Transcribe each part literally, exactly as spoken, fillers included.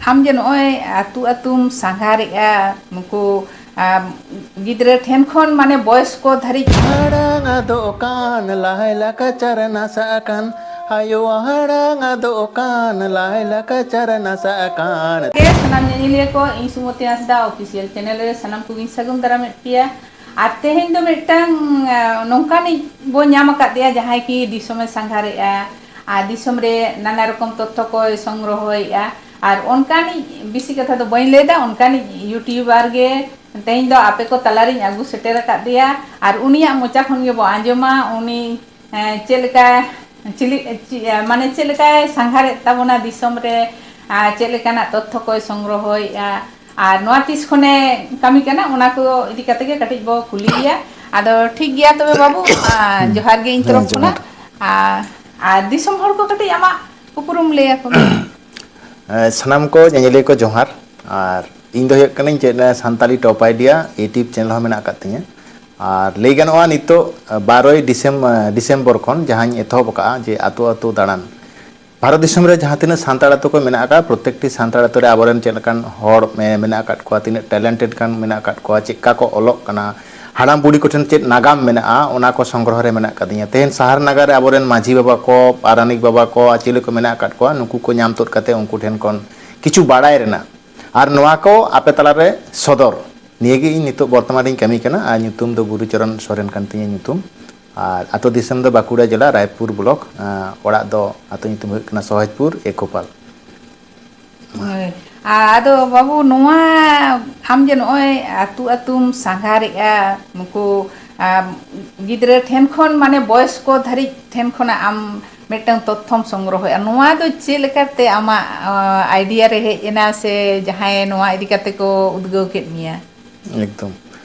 ᱟᱢ ᱡᱮ ᱱᱚᱜᱼᱚᱭ ᱟᱹᱛᱩ ᱟᱹᱛᱩᱢ ᱥᱟᱸᱜᱷᱟᱨᱮᱜᱼᱟ, ᱱᱩᱠᱩ ᱟᱢ, ᱜᱤᱫᱽᱨᱟᱹ ᱴᱷᱮᱱ ᱠᱷᱚᱱ ᱢᱟᱱᱮ ᱵᱚᱭᱚᱥ ᱠᱚ ᱫᱷᱟᱹᱨᱤᱡ᱾ ᱦᱟᱲᱟᱝ ᱟᱫᱚᱜ ᱠᱟᱱ ᱞᱟᱭᱞᱟᱠᱪᱟᱨ ᱱᱟᱥᱟᱜ ᱠᱟᱱ, ᱟᱭᱳ ᱦᱟᱲᱟᱝ ᱟᱫᱚᱜ ᱠᱟᱱ ᱞᱟᱭᱞᱟᱠᱪᱟᱨ ᱱᱟᱥᱟᱜ ᱠᱟᱱ᱾ ᱥᱟᱱᱟᱢ ᱧᱮᱧᱮᱞᱤᱭᱟᱹ ᱠᱚ, ᱤᱧ ᱥᱩᱢᱚᱛᱤ ᱦᱟᱸᱥᱫᱟ ᱚᱯᱷᱤᱥᱤᱭᱟᱞ ᱪᱮᱱᱮᱞ ᱨᱮ ᱥᱟᱱᱟᱢ ᱠᱚᱜᱮᱧ ᱥᱟᱹᱜᱩᱱ ᱫᱟᱨᱟᱢᱮᱫ ᱯᱮᱭᱟ᱾ ᱟᱨ ᱛᱮᱦᱮᱧ ᱫᱚ ᱢᱤᱫᱴᱟᱝ ᱱᱚᱝᱠᱟᱱᱤᱡ ᱵᱚ ᱧᱟᱢ ᱟᱠᱟᱫᱮᱭᱟ, ᱡᱟᱦᱟᱸᱭ ᱠᱤ ᱫᱤᱥᱚᱢᱮ ᱥᱟᱸᱜᱷᱟᱨᱮᱜᱼᱟ ᱟᱨ ᱫᱤᱥᱚᱢ ᱨᱮ ᱱᱟᱱᱟ ᱨᱚᱠᱚᱢ ᱛᱚᱛᱛᱷᱚ ᱠᱚᱭ ᱥᱚᱝᱜᱨᱚᱦᱚᱭᱮᱜᱼᱟ᱾ ᱟᱨ ᱚᱱᱠᱟᱱᱤᱡ, ᱵᱮᱥᱤ ᱠᱟᱛᱷᱟ ᱫᱚ ᱵᱟᱹᱧ ᱞᱟᱹᱭᱫᱟ, ᱚᱱᱠᱟᱱᱤᱡ ᱤᱭᱩᱴᱤᱭᱩᱵᱟᱨ ᱜᱮ ᱛᱮᱦᱮᱧ ᱫᱚ ᱟᱯᱮ ᱠᱚ ᱛᱟᱞᱟᱨᱤᱧ ᱟᱹᱜᱩ ᱥᱮᱴᱮᱨ ᱟᱠᱟᱫᱮᱭᱟ᱾ ᱟᱨ ᱩᱱᱤᱭᱟᱜ ᱢᱚᱪᱟ ᱠᱷᱚᱱ ᱜᱮᱵᱚ ᱟᱸᱡᱚᱢᱟ, ᱩᱱᱤ ᱪᱮᱫ ᱞᱮᱠᱟ, ᱪᱤᱞᱤ, ᱢᱟᱱᱮ ᱪᱮᱫ ᱞᱮᱠᱟᱭ ᱥᱟᱸᱜᱷᱟᱨᱮᱫ ᱛᱟᱵᱚᱱᱟ ᱫᱤᱥᱚᱢ ᱨᱮ, ᱟᱨ ᱪᱮᱫ ᱞᱮᱠᱟᱱᱟᱜ ᱛᱚᱛᱛᱷᱚ ᱠᱚᱭ ᱥᱚᱝᱜᱨᱚᱦᱚᱭᱮᱫᱼᱟ, ᱟᱨ ᱱᱚᱣᱟ ᱛᱤᱥ ᱠᱷᱚᱱᱮ ᱠᱟᱹᱢᱤ ᱠᱟᱱᱟ, ᱚᱱᱟ ᱠᱚ ᱤᱫᱤ ᱠᱟᱛᱮ ᱜᱮ ᱠᱟᱹᱴᱤᱡ ᱵᱚ ᱠᱩᱞᱤᱭᱮᱭᱟ᱾ ᱟᱫᱚ ᱴᱷᱤᱠ ᱜᱮᱭᱟ ᱛᱚᱵᱮ ᱵᱟᱹᱵᱩ, ᱡᱚᱦᱟᱨ ᱜᱮ ᱤᱧ ᱛᱚᱨᱚᱯ ᱠᱷᱚᱱᱟᱜ᱾ ᱟᱨ ᱫᱤᱥᱚᱢ ᱦᱚᱲ ᱠᱚ ᱠᱟᱹᱴᱤᱡ ᱟᱢᱟᱜ ᱩᱯᱨᱩᱢ ᱞᱟᱹᱭ ᱟᱠᱚ ᱢᱮ᱾ ᱥᱟᱱᱟᱢ ᱠᱚ ᱧᱮᱧᱮᱞᱤᱭᱟᱹ ᱠᱚ ᱡᱚᱦᱟᱨ᱾ ᱟᱨ ᱤᱧ ᱫᱚ ᱦᱩᱭᱩᱜ ᱠᱟᱹᱱᱟᱹᱧ ᱪᱮᱫ, ᱥᱟᱱᱛᱟᱞᱤ ᱴᱚᱯ ᱟᱭᱰᱤᱭᱟ ᱤᱭᱩᱴᱤᱭᱩᱵᱽ ᱪᱮᱱᱮᱞ ᱦᱚᱸ ᱢᱮᱱᱟᱜ ᱟᱠᱟᱫ ᱛᱤᱧᱟᱹ᱾ ᱟᱨ ᱞᱟᱹᱭ ᱜᱟᱱᱚᱜᱼᱟ, ᱱᱤᱛᱚᱜ ᱵᱟᱨᱚᱭ ᱰᱤᱥᱮᱢ-, ᱰᱤᱥᱮᱢᱵᱚᱨ ᱠᱷᱚᱱ ᱡᱟᱦᱟᱸᱧ ᱮᱛᱚᱦᱚᱵ ᱟᱠᱟᱫᱼᱟ, ᱡᱮ ᱟᱹᱛᱩ ᱟᱹᱛᱩ ᱫᱟᱬᱟᱱ᱾ ᱵᱷᱟᱨᱚᱛ ᱫᱤᱥᱚᱢ ᱨᱮ ᱡᱟᱦᱟᱸ ᱛᱤᱱᱟᱹᱜ ᱥᱟᱱᱛᱟᱲ ᱟᱹᱛᱩ ᱠᱚ ᱢᱮᱱᱟᱜ ᱟᱠᱟᱫ, ᱯᱨᱚᱛᱮᱠᱴᱤ ᱥᱟᱱᱛᱟᱲ ᱟᱹᱛᱩ ᱨᱮ ᱟᱵᱚᱨᱮᱱ ᱪᱮᱫ ᱞᱮᱠᱟᱱ ᱦᱚᱲ ᱢᱮ-, ᱢᱮᱱᱟᱜ ᱟᱠᱟᱫ ᱠᱚᱣᱟ, ᱛᱤᱱᱟᱹᱜ ᱴᱮᱞᱮᱱᱴᱮᱰ ᱜᱟᱱ ᱢᱮᱱᱟᱜ ᱟᱠᱟᱫ ᱠᱚᱣᱟ, ᱪᱮᱫᱠᱟ ᱠᱚ ᱚᱞᱚᱜ ᱠᱟᱱᱟ, ᱦᱟᱲᱟᱢ ᱵᱩᱲᱦᱤ ᱠᱚᱴᱷᱮᱱ ᱪᱮᱫ ᱱᱟᱜᱟᱢ ᱢᱮᱱᱟᱜᱼᱟ, ᱚᱱᱟ ᱠᱚ ᱥᱚᱝᱜᱨᱚᱦᱚ ᱨᱮ ᱢᱮᱱᱟᱜ ᱟᱠᱟᱫᱤᱧᱟ᱾ ᱛᱮᱦᱮᱧ ᱥᱟᱦᱟᱨ ᱱᱟᱜᱟᱨ ᱨᱮ ᱟᱵᱚᱨᱮᱱ ᱢᱟᱹᱡᱷᱤ ᱵᱟᱵᱟ ᱠᱚ, ᱯᱟᱨᱟᱱᱤᱠ ᱵᱟᱵᱟ ᱠᱚ, ᱟᱨ ᱪᱤᱞᱤ ᱠᱚ ᱢᱮᱱᱟᱜ ᱟᱠᱟᱫ ᱠᱚᱣᱟ, ᱱᱩᱠᱩ ᱠᱚ ᱧᱟᱢ ᱛᱩᱫ ᱠᱟᱛᱮ ᱩᱱᱠᱩ ᱴᱷᱮᱱ ᱠᱷᱚᱱ ᱠᱤᱪᱷᱩ ᱵᱟᱲᱟᱭ ᱨᱮᱱᱟᱜ ᱟᱨ ᱱᱚᱣᱟ ᱠᱚ ᱟᱯᱮ ᱛᱟᱞᱟᱨᱮ ᱥᱚᱫᱚᱨ, ᱱᱤᱭᱟᱹᱜᱮ ᱤᱧ ᱱᱤᱛᱚᱜ ᱵᱚᱨᱛᱚᱢᱟᱱ ᱨᱤᱧ ᱠᱟᱹᱢᱤ ᱠᱟᱱᱟ᱾ ᱟᱨ ᱧᱩᱛᱩᱢ ᱫᱚ ᱵᱩᱨᱩᱪᱚᱨᱚᱱ ᱥᱚᱨᱮᱱ ᱠᱟᱱ ᱛᱤᱧᱟᱹ ᱧᱩᱛᱩᱢ᱾ ᱟᱨ ᱟᱛᱳ ᱫᱤᱥᱚᱢ ᱫᱚ ᱵᱟᱸᱠᱩᱲᱟ ᱡᱮᱞᱟ, ᱨᱟᱭᱯᱩᱨ ᱵᱞᱚᱠ᱾ ᱟᱸ, ᱚᱲᱟᱜ ᱫᱚ, ᱟᱛᱳ ᱧᱩᱛᱩᱢ ᱦᱩᱭᱩᱜ ᱠᱟᱱᱟ ᱥᱚᱦᱚᱡᱽᱯᱩᱨ, ᱮ ᱠᱷᱳᱯᱟᱞ᱾ ᱦᱳᱭ᱾ ᱟ-, ᱟᱫᱚ ᱵᱟᱹᱵᱩ, ᱱᱚᱣᱟ ᱟᱢ ᱡᱮ ᱱᱚᱜᱼᱚᱭ ᱟᱹᱛᱩ ᱟᱹᱛᱩᱢ ᱥᱟᱸᱜᱷᱟᱨᱮᱜᱼᱟ, ᱱᱩᱠᱩ, ᱟ, ᱜᱤᱫᱽᱨᱟᱹ ᱴᱷᱮᱱ ᱠᱷᱚᱱ ᱢᱟᱱᱮ ᱵᱚᱭᱚᱥ ᱠᱚ ᱫᱷᱟᱹᱨᱤᱡ ᱴᱷᱮᱱ ᱠᱷᱚᱱᱟᱜ ᱟᱢ ᱢᱤᱫᱴᱟᱝ ᱛᱚᱛᱛᱷᱚᱢ ᱥᱚᱝᱜᱨᱚᱦᱚᱭᱟ, ᱱᱚᱣᱟ ᱫᱚ ᱪᱮᱫ ᱞᱮᱠᱟᱛᱮ ᱟᱢᱟᱜ, ᱟ, ᱟᱭᱰᱤᱭᱟ ᱨᱮ ᱦᱮᱡ ᱮᱱᱟ ᱥᱮ ᱡᱟᱦᱟᱸᱭ ᱱᱚᱣᱟ ᱤᱫᱤ ᱠᱟᱛᱮ ᱠᱚ ᱩᱫᱽᱜᱟᱹᱣ ᱠᱮᱫ ᱢᱮᱭᱟ? ᱮᱠᱫᱚᱢ᱾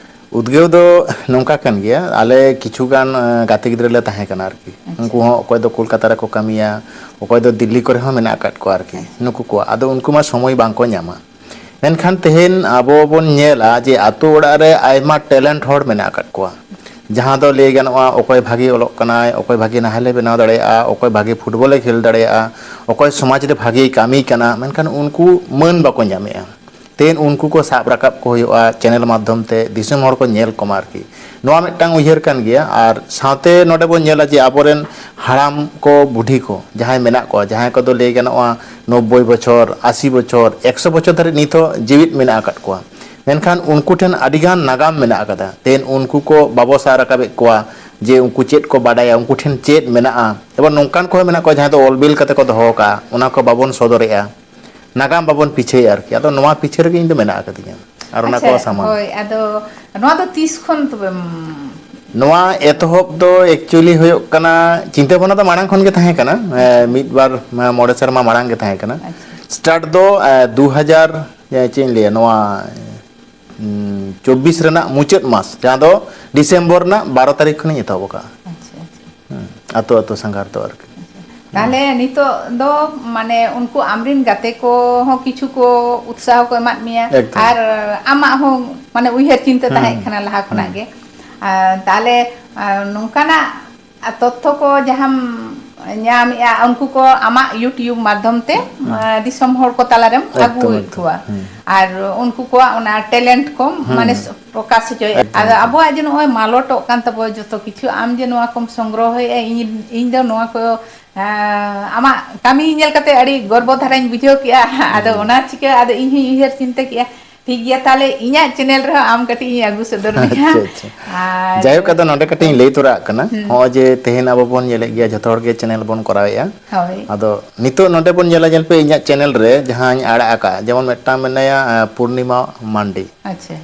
ᱩᱫᱽᱜᱟᱹᱣ ᱫᱚ ᱱᱚᱝᱠᱟ ᱠᱟᱱ ᱜᱮᱭᱟ, ᱟᱞᱮ ᱠᱤᱪᱷᱩ ᱜᱟᱱ, ᱟ, ᱜᱟᱛᱮ ᱜᱤᱫᱽᱨᱟᱹ ᱞᱮ ᱛᱟᱦᱮᱸ ᱠᱟᱱᱟ ᱟᱨᱠᱤ᱾ ᱩᱱᱠᱩ ᱟᱪᱪᱷᱟ᱾ ᱦᱚᱸ ᱚᱠᱚᱭ ᱫᱚ ᱠᱳᱞᱠᱟᱛᱟ ᱨᱮᱠᱚ ᱠᱟᱹᱢᱤᱭᱟ, ᱚᱠᱚᱭ ᱫᱚ ᱫᱤᱞᱞᱤ ᱠᱚᱨᱮ ᱦᱚᱸ ᱢᱮᱱᱟᱜ ᱟᱠᱟᱫ ᱠᱚᱣᱟ ᱟᱨᱠᱤ᱾ ᱱᱩᱠᱩ ᱠᱚᱣᱟᱜ ᱟᱫᱚ ᱩᱱᱠᱩ ᱢᱟ ᱥᱚᱢᱚᱭ ᱵᱟᱝ ᱠᱚ ᱧᱟᱢᱟ᱾ ᱢᱮᱱᱠᱷᱟᱱ ᱛᱮᱦᱮᱧ ᱟᱵᱚ ᱵᱚᱱ ᱧᱮᱞᱟ ᱡᱮ ᱟᱛᱳ ᱚᱲᱟᱜ ᱨᱮ ᱟᱭᱢᱟ ᱴᱮᱞᱮᱱᱴ ᱦᱚᱲ ᱢᱮᱱᱟᱜ ᱟᱠᱟᱫ ᱠᱚᱣᱟ᱾ ᱡᱟᱦᱟᱸ ᱫᱚ ᱞᱟᱹᱭ ᱜᱟᱱᱚᱜᱼᱟ, ᱚᱠᱚᱭ ᱵᱷᱟᱜᱮ ᱚᱞᱚᱜ ᱠᱟᱱᱟᱭ, ᱚᱠᱚᱭ ᱵᱷᱟᱜᱮ ᱱᱟᱦᱮᱞᱮ ᱵᱮᱱᱟᱣ ᱫᱟᱲᱮᱭᱟᱜᱼᱟ, ᱚᱠᱚᱭ ᱵᱷᱟᱜᱮ ᱯᱷᱩᱴᱵᱚᱞᱮ ᱠᱷᱮᱞ ᱫᱟᱲᱮᱭᱟᱜᱼᱟ, ᱚᱠᱚᱭ ᱥᱚᱢᱟᱡᱽ ᱨᱮ ᱵᱷᱟᱜᱮᱭ ᱠᱟᱹᱢᱤ ᱠᱟᱱᱟ, ᱢᱮᱱᱠᱷᱟᱱ ᱩᱱᱠᱩ ᱢᱟᱹᱱ ᱵᱟᱠᱚ ᱧᱟᱢᱮᱜᱼᱟ᱾ ᱛᱮᱦᱮᱧ ᱩᱱᱠᱩ ᱠᱚ ᱥᱟᱵ ᱨᱟᱠᱟᱵ ᱠᱚ ᱦᱩᱭᱩᱜᱼᱟ, ᱪᱮᱱᱮᱞ ᱢᱟᱫᱽᱫᱷᱚᱢ ᱛᱮ ᱫᱤᱥᱚᱢ ᱦᱚᱲ ᱠᱚ ᱧᱮᱞ ᱠᱚᱢᱟ ᱟᱨᱠᱤ᱾ ᱱᱚᱣᱟ ᱢᱤᱫᱴᱟᱝ ᱩᱭᱦᱟᱹᱨ ᱠᱟᱱ ᱜᱮᱭᱟ᱾ ᱟᱨ ᱥᱟᱶᱛᱮ ᱱᱚᱰᱮ ᱵᱚᱱ ᱧᱮᱞᱟ ᱡᱮ ᱟᱵᱚᱨᱮᱱ ᱦᱟᱲᱟᱢ ᱠᱚ, ᱵᱩᱰᱷᱤ ᱠᱚ ᱡᱟᱦᱟᱸᱭ ᱢᱮᱱᱟᱜ ᱠᱚᱣᱟ, ᱡᱟᱦᱟᱸᱭ ᱠᱚᱫᱚ ᱞᱟᱹᱭ ᱜᱟᱱᱚᱜᱼᱟ ᱱᱚᱵᱵᱳᱭ ᱵᱚᱪᱷᱚᱨ, ᱟᱥᱤ ᱵᱚᱪᱷᱚᱨ, ᱮᱠᱥᱚ ᱵᱚᱪᱷᱚᱨ ᱫᱷᱟᱹᱨᱤᱡ ᱱᱤᱛ ᱦᱚᱸ ᱡᱤᱣᱤᱫ ᱢᱮᱱᱟᱜ ᱟᱠᱟᱫ ᱠᱚᱣᱟ, ᱢᱮᱱᱠᱷᱟᱱ ᱩᱱᱠᱩ ᱴᱷᱮᱱ ᱟᱹᱰᱤᱜᱟᱱ ᱱᱟᱜᱟᱢ ᱢᱮᱱᱟᱜ ᱟᱠᱟᱫᱟ᱾ ᱛᱮᱦᱮᱧ ᱩᱱᱠᱩ ᱠᱚ ᱵᱟᱵᱚ ᱥᱟᱵ ᱨᱟᱠᱟᱵᱮᱫ ᱠᱚᱣᱟ ᱡᱮ ᱩᱱᱠᱩ ᱪᱮᱫ ᱠᱚ ᱵᱟᱰᱟᱭᱟ, ᱩᱱᱠᱩ ᱴᱷᱮᱱ ᱪᱮᱫ ᱢᱮᱱᱟᱜᱼᱟ᱾ ᱮᱵᱚᱝ ᱱᱚᱝᱠᱟᱱ ᱠᱚᱦᱚᱸ ᱢᱮᱱᱟᱜ ᱠᱚᱣᱟ ᱡᱟᱦᱟᱸᱭ ᱫᱚ ᱚᱞ ᱵᱤᱞ ᱠᱟᱛᱮ ᱠᱚ ᱫᱚᱦᱚ ᱟᱠᱟᱫᱼᱟ, ᱚᱱᱟ ᱠᱚ ᱵᱟᱵᱚᱱ ᱥᱚᱫᱚᱨᱮᱜᱼᱟ, ᱱᱟᱜᱟᱢ ᱵᱟᱵᱚᱱ ᱯᱤᱪᱷᱟᱹᱭᱮᱫᱼᱟ ᱟᱨᱠᱤ᱾ ᱟᱫᱚ ᱱᱚᱣᱟ ᱯᱤᱪᱷᱟᱹ ᱨᱮᱜᱮ ᱤᱧ ᱫᱚ ᱢᱮᱱᱟᱜ ᱟᱠᱟᱫᱤᱧᱟ ᱟᱨ ᱚᱱᱟ ᱟᱪᱪᱷᱟ, ᱠᱚ ᱥᱟᱢᱟᱝ᱾ ᱦᱳᱭ, ᱟᱫᱚ ᱱᱚᱣᱟ ᱫᱚ ᱛᱤᱥ ᱠᱷᱚᱱ ᱛᱚᱵᱮᱢ? ᱱᱚᱣᱟ ᱮᱛᱚᱦᱚᱵ ᱫᱚ actually ᱦᱩᱭᱩᱜ ᱠᱟᱱᱟ, ᱪᱤᱱᱛᱟᱹ ᱵᱷᱟᱵᱽᱱᱟ ᱫᱚ ᱢᱟᱲᱟᱝ ᱠᱷᱚᱱ ᱜᱮ ᱛᱟᱦᱮᱸ ᱠᱟᱱᱟ᱾ ᱮ, ᱢᱤᱫ ᱵᱟᱨ, ᱮ, ᱢᱚᱬᱮ ᱥᱮᱨᱢᱟ ᱢᱟᱲᱟᱝ ᱜᱮ ᱛᱟᱦᱮᱸ ᱠᱟᱱᱟ᱾ ᱟᱪᱪᱷᱟ᱾ ᱥᱴᱟᱨᱴ ᱫᱚ, ᱮ, ᱫᱩ ᱦᱟᱡᱟᱨ, ᱮ, ᱪᱮᱫ ᱤᱧ ᱞᱟᱹᱭᱟ, ᱱᱚᱣᱟ, ᱩᱸ, ᱪᱚᱵᱵᱤᱥ ᱨᱮᱱᱟᱜ ᱢᱩᱪᱟᱹᱫ ᱢᱟᱥ, ᱡᱟᱦᱟᱸ ᱫᱚ ᱰᱤᱥᱮᱢᱵᱚᱨ ᱨᱮᱱᱟᱜ ᱵᱟᱨᱚ ᱛᱟᱹᱨᱤᱠᱷ ᱠᱷᱚᱱᱤᱧ ᱮᱛᱚᱦᱚᱵ ᱟᱠᱟᱫᱼᱟ᱾ ᱟᱪᱪᱷᱟ, ᱟᱪᱪᱷᱟ᱾ ᱦᱩᱸ, ᱟᱛᱳ ᱟᱛᱳ ᱥᱟᱸᱜᱷᱟᱨ ᱫᱚ ᱟᱨᱠᱤ᱾ ᱛᱟᱦᱞᱮ ᱱᱤᱛᱚᱜ ᱫᱚ ᱢᱟᱱᱮ ᱩᱱᱠᱩ ᱟᱢᱨᱤᱱ ᱜᱟᱛᱮ ᱠᱚᱦᱚᱸ ᱠᱤᱪᱷᱩ ᱠᱚ ᱩᱛᱥᱟᱦᱚ ᱠᱚ ᱮᱢᱟᱫ ᱢᱮᱭᱟ, ᱮᱠᱫᱚᱢ᱾ ᱟᱨ ᱟᱢᱟᱜ ᱦᱚᱸ ᱢᱟᱱᱮ ᱩᱭᱦᱟᱹᱨ ᱪᱤᱱᱛᱟᱹ ᱦᱩᱸ, ᱛᱟᱦᱮᱸ ᱦᱩᱸ, ᱠᱟᱱᱟ ᱞᱟᱦᱟ ᱠᱷᱚᱱᱟᱜ ᱦᱩᱸ᱾ ᱜᱮ᱾ ᱟᱨ ᱛᱟᱦᱞᱮ, ᱟᱨ ᱱᱚᱝᱠᱟᱱᱟᱜ ᱟᱨ ᱛᱚᱛᱛᱷᱚ ᱠᱚ ᱡᱟᱦᱟᱸᱢ ᱧᱟᱢᱮᱜᱼᱟ, ᱩᱱᱠᱩ ᱠᱚ ᱟᱢᱟᱜ YouTube ᱢᱟᱫᱽᱫᱷᱚᱢ ᱛᱮ, ᱦᱩᱸ᱾ ᱟᱸ, ᱫᱤᱥᱚᱢ ᱦᱚᱲ ᱠᱚ ᱛᱟᱞᱟᱨᱮᱢ ᱮᱠᱫᱚᱢ, ᱟᱹᱜᱩᱭᱮᱫ ᱮᱠᱫᱚᱢ᱾ ᱠᱚᱣᱟ᱾ ᱦᱩᱸ᱾ ᱟᱨ ᱩᱱᱠᱩ ᱠᱚᱣᱟᱜ ᱚᱱᱟ talent ᱠᱚᱢ ᱦᱩᱸ, ᱢᱟᱱᱮ ᱦᱩᱸ᱾ ᱯᱨᱚᱠᱟᱥ ᱦᱚᱪᱚᱭᱮᱫ᱾ ᱮᱠᱫᱚᱢ, ᱟᱫᱚ ᱮᱠᱫᱚᱢ᱾ ᱟᱵᱚᱣᱟᱜ ᱡᱮ ᱱᱚᱜᱼᱚᱭ ᱢᱟᱞᱚᱴᱚᱜ ᱠᱟᱱ ᱛᱟᱵᱚ ᱡᱚᱛᱚ ᱠᱤᱪᱷᱩ, ᱟᱢ ᱡᱮ ᱱᱚᱣᱟ ᱠᱚᱢ ᱥᱚᱝᱜᱨᱚᱦᱚᱭᱮᱫᱼᱟ, ᱤᱧ, ᱤᱧ ᱫᱚ ᱱᱚᱣᱟ ᱠᱚ, ᱟᱸ, ᱟᱢᱟᱜ ᱠᱟᱹᱢᱤ ᱧᱮᱞ ᱠᱟᱛᱮ ᱟᱹᱰᱤ ᱜᱚᱨᱵᱚ ᱫᱷᱟᱨᱟᱧ ᱵᱩᱡᱷᱟᱹᱣ ᱠᱮᱜᱼᱟ᱾ ᱟᱫᱚ ᱦᱩᱸ᱾ ᱚᱱᱟ ᱪᱤᱠᱟᱹ ᱟᱫᱚ ᱤᱧ ᱦᱚᱸᱧ ᱩᱭᱦᱟᱹᱨ ᱪᱤᱱᱛᱟᱹ ᱠᱮᱜᱼᱟ, ᱴᱷᱤᱠ ᱜᱮᱭᱟ, ᱛᱟᱦᱞᱮ ᱤᱧᱟᱜ channel ᱨᱮᱦᱚᱸ ᱟᱢ ᱠᱟᱹᱴᱤᱡ ᱤᱧ ᱟᱹᱜᱩ ᱥᱚᱫᱚᱨ ᱢᱮᱭᱟ᱾ ᱟᱪᱪᱷᱟ, ᱟᱪᱪᱷᱟ᱾ ᱟᱨ ᱡᱟᱭᱦᱳᱠ, ᱟᱫᱚ ᱱᱚᱰᱮ ᱠᱟᱹᱴᱤᱡ ᱤᱧ ᱞᱟᱹᱭ ᱛᱚᱨᱟᱜ ᱠᱟᱱᱟ᱾ ᱦᱩᱸ᱾ ᱱᱚᱜᱼᱚᱭ ᱡᱮ ᱛᱮᱦᱮᱧ ᱟᱵᱚ ᱵᱚᱱ ᱧᱮᱞᱮᱫ ᱜᱮᱭᱟ, ᱡᱷᱚᱛᱚ ᱦᱚᱲ ᱜᱮ channel ᱵᱚᱱ ᱠᱚᱨᱟᱣᱮᱫᱼᱟ᱾ ᱦᱳᱭ᱾ ᱟᱫᱚ ᱱᱤᱛᱚᱜ ᱱᱚᱰᱮ ᱵᱚᱱ ᱧᱮᱞᱟ, ᱧᱮᱞ ᱯᱮ, ᱤᱧᱟᱹᱜ channel ᱨᱮ ᱡᱟᱦᱟᱸᱧ ᱟᱲᱟᱜ ᱟᱠᱟᱫᱼᱟ, ᱡᱮᱢᱚᱱ ᱢᱤᱫᱴᱟᱝ ᱢᱮᱱᱟᱭᱟ, ᱟᱸ, ᱯᱩᱨᱱᱤᱢᱟ ᱢᱟᱱᱰᱤ᱾ ᱟᱪᱪᱷᱟ᱾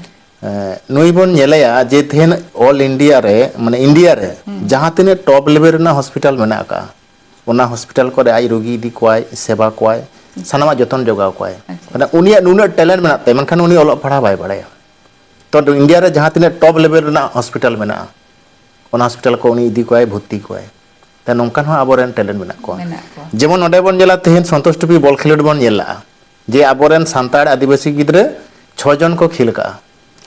ᱮᱸ, ᱱᱩᱭ ᱵᱚᱱ ᱧᱮᱞᱮᱭᱟ ᱡᱮ ᱛᱮᱦᱮᱧ all India ᱨᱮ, ᱢᱟᱱᱮ India ᱨᱮ ᱦᱩᱸ᱾ ᱡᱟᱦᱟᱸ ᱛᱤᱱᱟᱹᱜ top level ᱨᱮᱱᱟᱜ hospital ᱢᱮᱱᱟᱜ ᱟᱠᱟᱫᱼᱟ, ᱚᱱᱟ hospital ᱠᱚᱨᱮ ᱟᱡ ᱨᱩᱜᱤ ᱤᱫᱤ ᱠᱚᱣᱟᱭ, ᱥᱮᱵᱟ ᱠᱚᱣᱟᱭ, ᱥᱟᱱᱟᱢᱟᱜ ᱡᱚᱛᱚᱱ ᱡᱚᱜᱟᱣ ᱠᱚᱣᱟᱭ᱾ ᱟᱪᱪᱷᱟ, ᱢᱟᱱᱮ ᱟᱪᱪᱷᱟ᱾ ᱩᱱᱤᱭᱟᱜ ᱱᱩᱱᱟᱹᱜ talent ᱢᱮᱱᱟᱜ ᱛᱟᱭᱟ, ᱢᱮᱱᱠᱷᱟᱱ ᱩᱱᱤ ᱚᱞᱚᱜ ᱯᱟᱲᱦᱟᱣ ᱵᱟᱭ ᱵᱟᱲᱟᱭᱟ᱾ ᱛᱚ, India ᱨᱮ ᱡᱟᱦᱟᱸ ᱛᱤᱱᱟᱹᱜ top level ᱨᱮᱱᱟᱜ hospital ᱢᱮᱱᱟᱜᱼᱟ, ᱚᱱᱟ hospital ᱠᱚ ᱩᱱᱤ ᱤᱫᱤ ᱠᱚᱣᱟᱭ, ᱵᱷᱚᱨᱛᱤ ᱠᱚᱣᱟᱭ᱾ ᱛᱚ, ᱱᱚᱝᱠᱟᱱ ᱦᱚᱸ ᱟᱵᱚᱨᱮᱱ talent ᱢᱮᱱᱟᱜ ᱠᱚᱣᱟ᱾ ᱢᱮᱱᱟᱜ ᱠᱚᱣᱟ᱾ ᱡᱮᱢᱚᱱ ᱱᱚᱰᱮ ᱵᱚᱱ ᱧᱮᱞᱟ, ᱛᱮᱦᱮᱧ ᱥᱚᱱᱛᱳᱥ ᱴᱨᱚᱯᱷᱤ ᱵᱚᱞ ᱠᱷᱮᱞᱳᱰ ᱵᱚᱱ ᱧᱮᱞ ᱞᱟᱜᱼᱟ, ᱡᱮ ᱟᱵᱚᱨᱮᱱ ᱥᱟᱱᱛᱟᱲ ᱟᱹᱫᱤᱵᱟᱹᱥᱤ ᱜᱤᱫᱽᱨᱟᱹ ᱪᱷᱚ ᱡᱚᱱ ᱠᱚ ᱠᱷᱮᱞ ᱠᱟᱜᱼᱟ᱾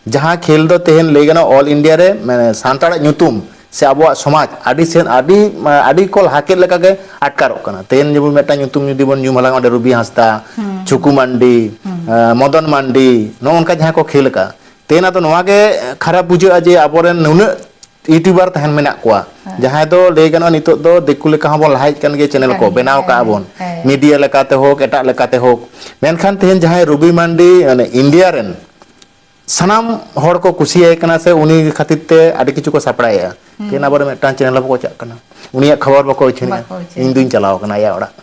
ᱡᱟᱦᱟᱸ ᱠᱷᱮᱞ ᱫᱚ ᱛᱮᱦᱮᱧ ᱞᱟᱹᱭ ᱜᱟᱱᱚᱜᱼᱟ, ᱚᱞ ᱤᱱᱰᱤᱭᱟ ᱨᱮ, ᱢᱟᱱᱮ, ᱥᱟᱱᱛᱟᱲᱟᱜ ᱧᱩᱛᱩᱢ ᱥᱮ ᱟᱵᱚᱣᱟᱜ ᱥᱚᱢᱟᱡᱽ ᱟᱹᱰᱤ ᱥᱮᱱ, ᱟᱹᱰᱤ, ᱟᱹᱰᱤ ᱠᱚ ᱞᱟᱦᱟ ᱠᱮᱫ ᱞᱮᱠᱟ ᱜᱮ ᱟᱴᱠᱟᱨᱚᱜ ᱠᱟᱱᱟ᱾ ᱛᱮᱦᱮᱧ ᱡᱮᱢᱚᱱ ᱢᱤᱫᱴᱟᱝ ᱧᱩᱛᱩᱢ ᱡᱩᱫᱤ ᱵᱚᱱ ᱧᱩᱢ ᱦᱟᱞᱟᱝᱟ, ᱚᱸᱰᱮ ᱨᱩᱵᱤ ᱦᱟᱸᱥᱫᱟ, ᱦᱩᱸ᱾ ᱪᱷᱩᱠᱩ ᱢᱟᱱᱰᱤ, ᱦᱩᱸ᱾ ᱟᱸ, ᱢᱚᱫᱚᱱ ᱢᱟᱱᱰᱤ, ᱱᱚᱜᱼᱚ ᱱᱚᱝᱠᱟ ᱡᱟᱦᱟᱸ ᱠᱚ ᱠᱷᱮᱞ ᱟᱠᱟᱫ, ᱛᱮᱦᱮᱧ ᱟᱫᱚ ᱱᱚᱣᱟ ᱜᱮ ᱠᱷᱟᱨᱟᱯ ᱵᱩᱡᱷᱟᱹᱜᱼᱟ ᱡᱮ ᱟᱵᱚᱨᱮᱱ ᱱᱩᱱᱟᱹᱜ ᱤᱭᱩᱴᱩᱵᱟᱨ ᱛᱟᱦᱮᱱ ᱢᱮᱱᱟᱜ ᱠᱚᱣᱟ, ᱦᱮᱸ᱾ ᱡᱟᱦᱟᱸᱭ ᱫᱚ ᱞᱟᱹᱭ ᱜᱟᱱᱚᱜᱼᱟ ᱱᱤᱛᱚᱜ ᱫᱚ ᱫᱤᱠᱩ ᱞᱮᱠᱟ ᱦᱚᱸᱵᱚᱱ ᱞᱟᱦᱟ ᱦᱮᱡ ᱠᱟᱱ ᱜᱮᱭᱟ, ᱪᱮᱱᱮᱞ ᱠᱟᱱ ᱠᱚ ᱜᱮᱭᱟ, ᱵᱮᱱᱟᱣ ᱠᱟᱜᱼᱟ ᱦᱮᱸ, ᱵᱚᱱ, ᱦᱮᱸ᱾ ᱢᱤᱰᱤᱭᱟ ᱞᱮᱠᱟᱛᱮ ᱦᱳᱠ, ᱮᱴᱟᱜ ᱞᱮᱠᱟᱛᱮ ᱦᱳᱠ, ᱢᱮᱱᱠᱷᱟᱱ ᱛᱮᱦᱮᱧ ᱡᱟᱦᱟᱸᱭ ᱨᱩᱵᱤ ᱢᱟᱱᱰᱤ, ᱢᱟᱱᱮ, ᱤᱱᱰᱤᱭᱟ ᱨᱮᱱ ᱥᱟᱱᱟᱢ ᱦᱚᱲ ᱠᱚ ᱠᱩᱥᱤᱭᱟᱭ ᱠᱟᱱᱟ ᱥᱮ ᱩᱱᱤ ᱠᱷᱟᱹᱛᱤᱨ ᱛᱮ ᱟᱹᱰᱤ ᱠᱤᱪᱷᱩ ᱠᱚ ᱥᱟᱯᱲᱟᱣᱮᱫᱼᱟ᱾ ᱦᱩᱸ᱾ ᱛᱮᱦᱮᱧ ᱟᱵᱚᱨᱮᱱ ᱢᱤᱫᱴᱟᱝ ᱪᱮᱱᱮᱞ ᱦᱚᱸ ᱵᱟᱠᱚ ᱪᱟᱜ ᱠᱟᱱᱟ, ᱩᱱᱤᱭᱟᱜ ᱠᱷᱚᱵᱚᱨ ᱵᱟᱠᱚ ᱩᱪᱷᱟᱹᱱᱮᱜᱼᱟ, ᱵᱟᱠᱚ ᱩᱪᱷᱟᱹᱱ ᱤᱧ ᱫᱩᱧ ᱪᱟᱞᱟᱣ ᱠᱟᱱᱟ ᱟᱭᱟᱜ ᱚᱲᱟᱜ᱾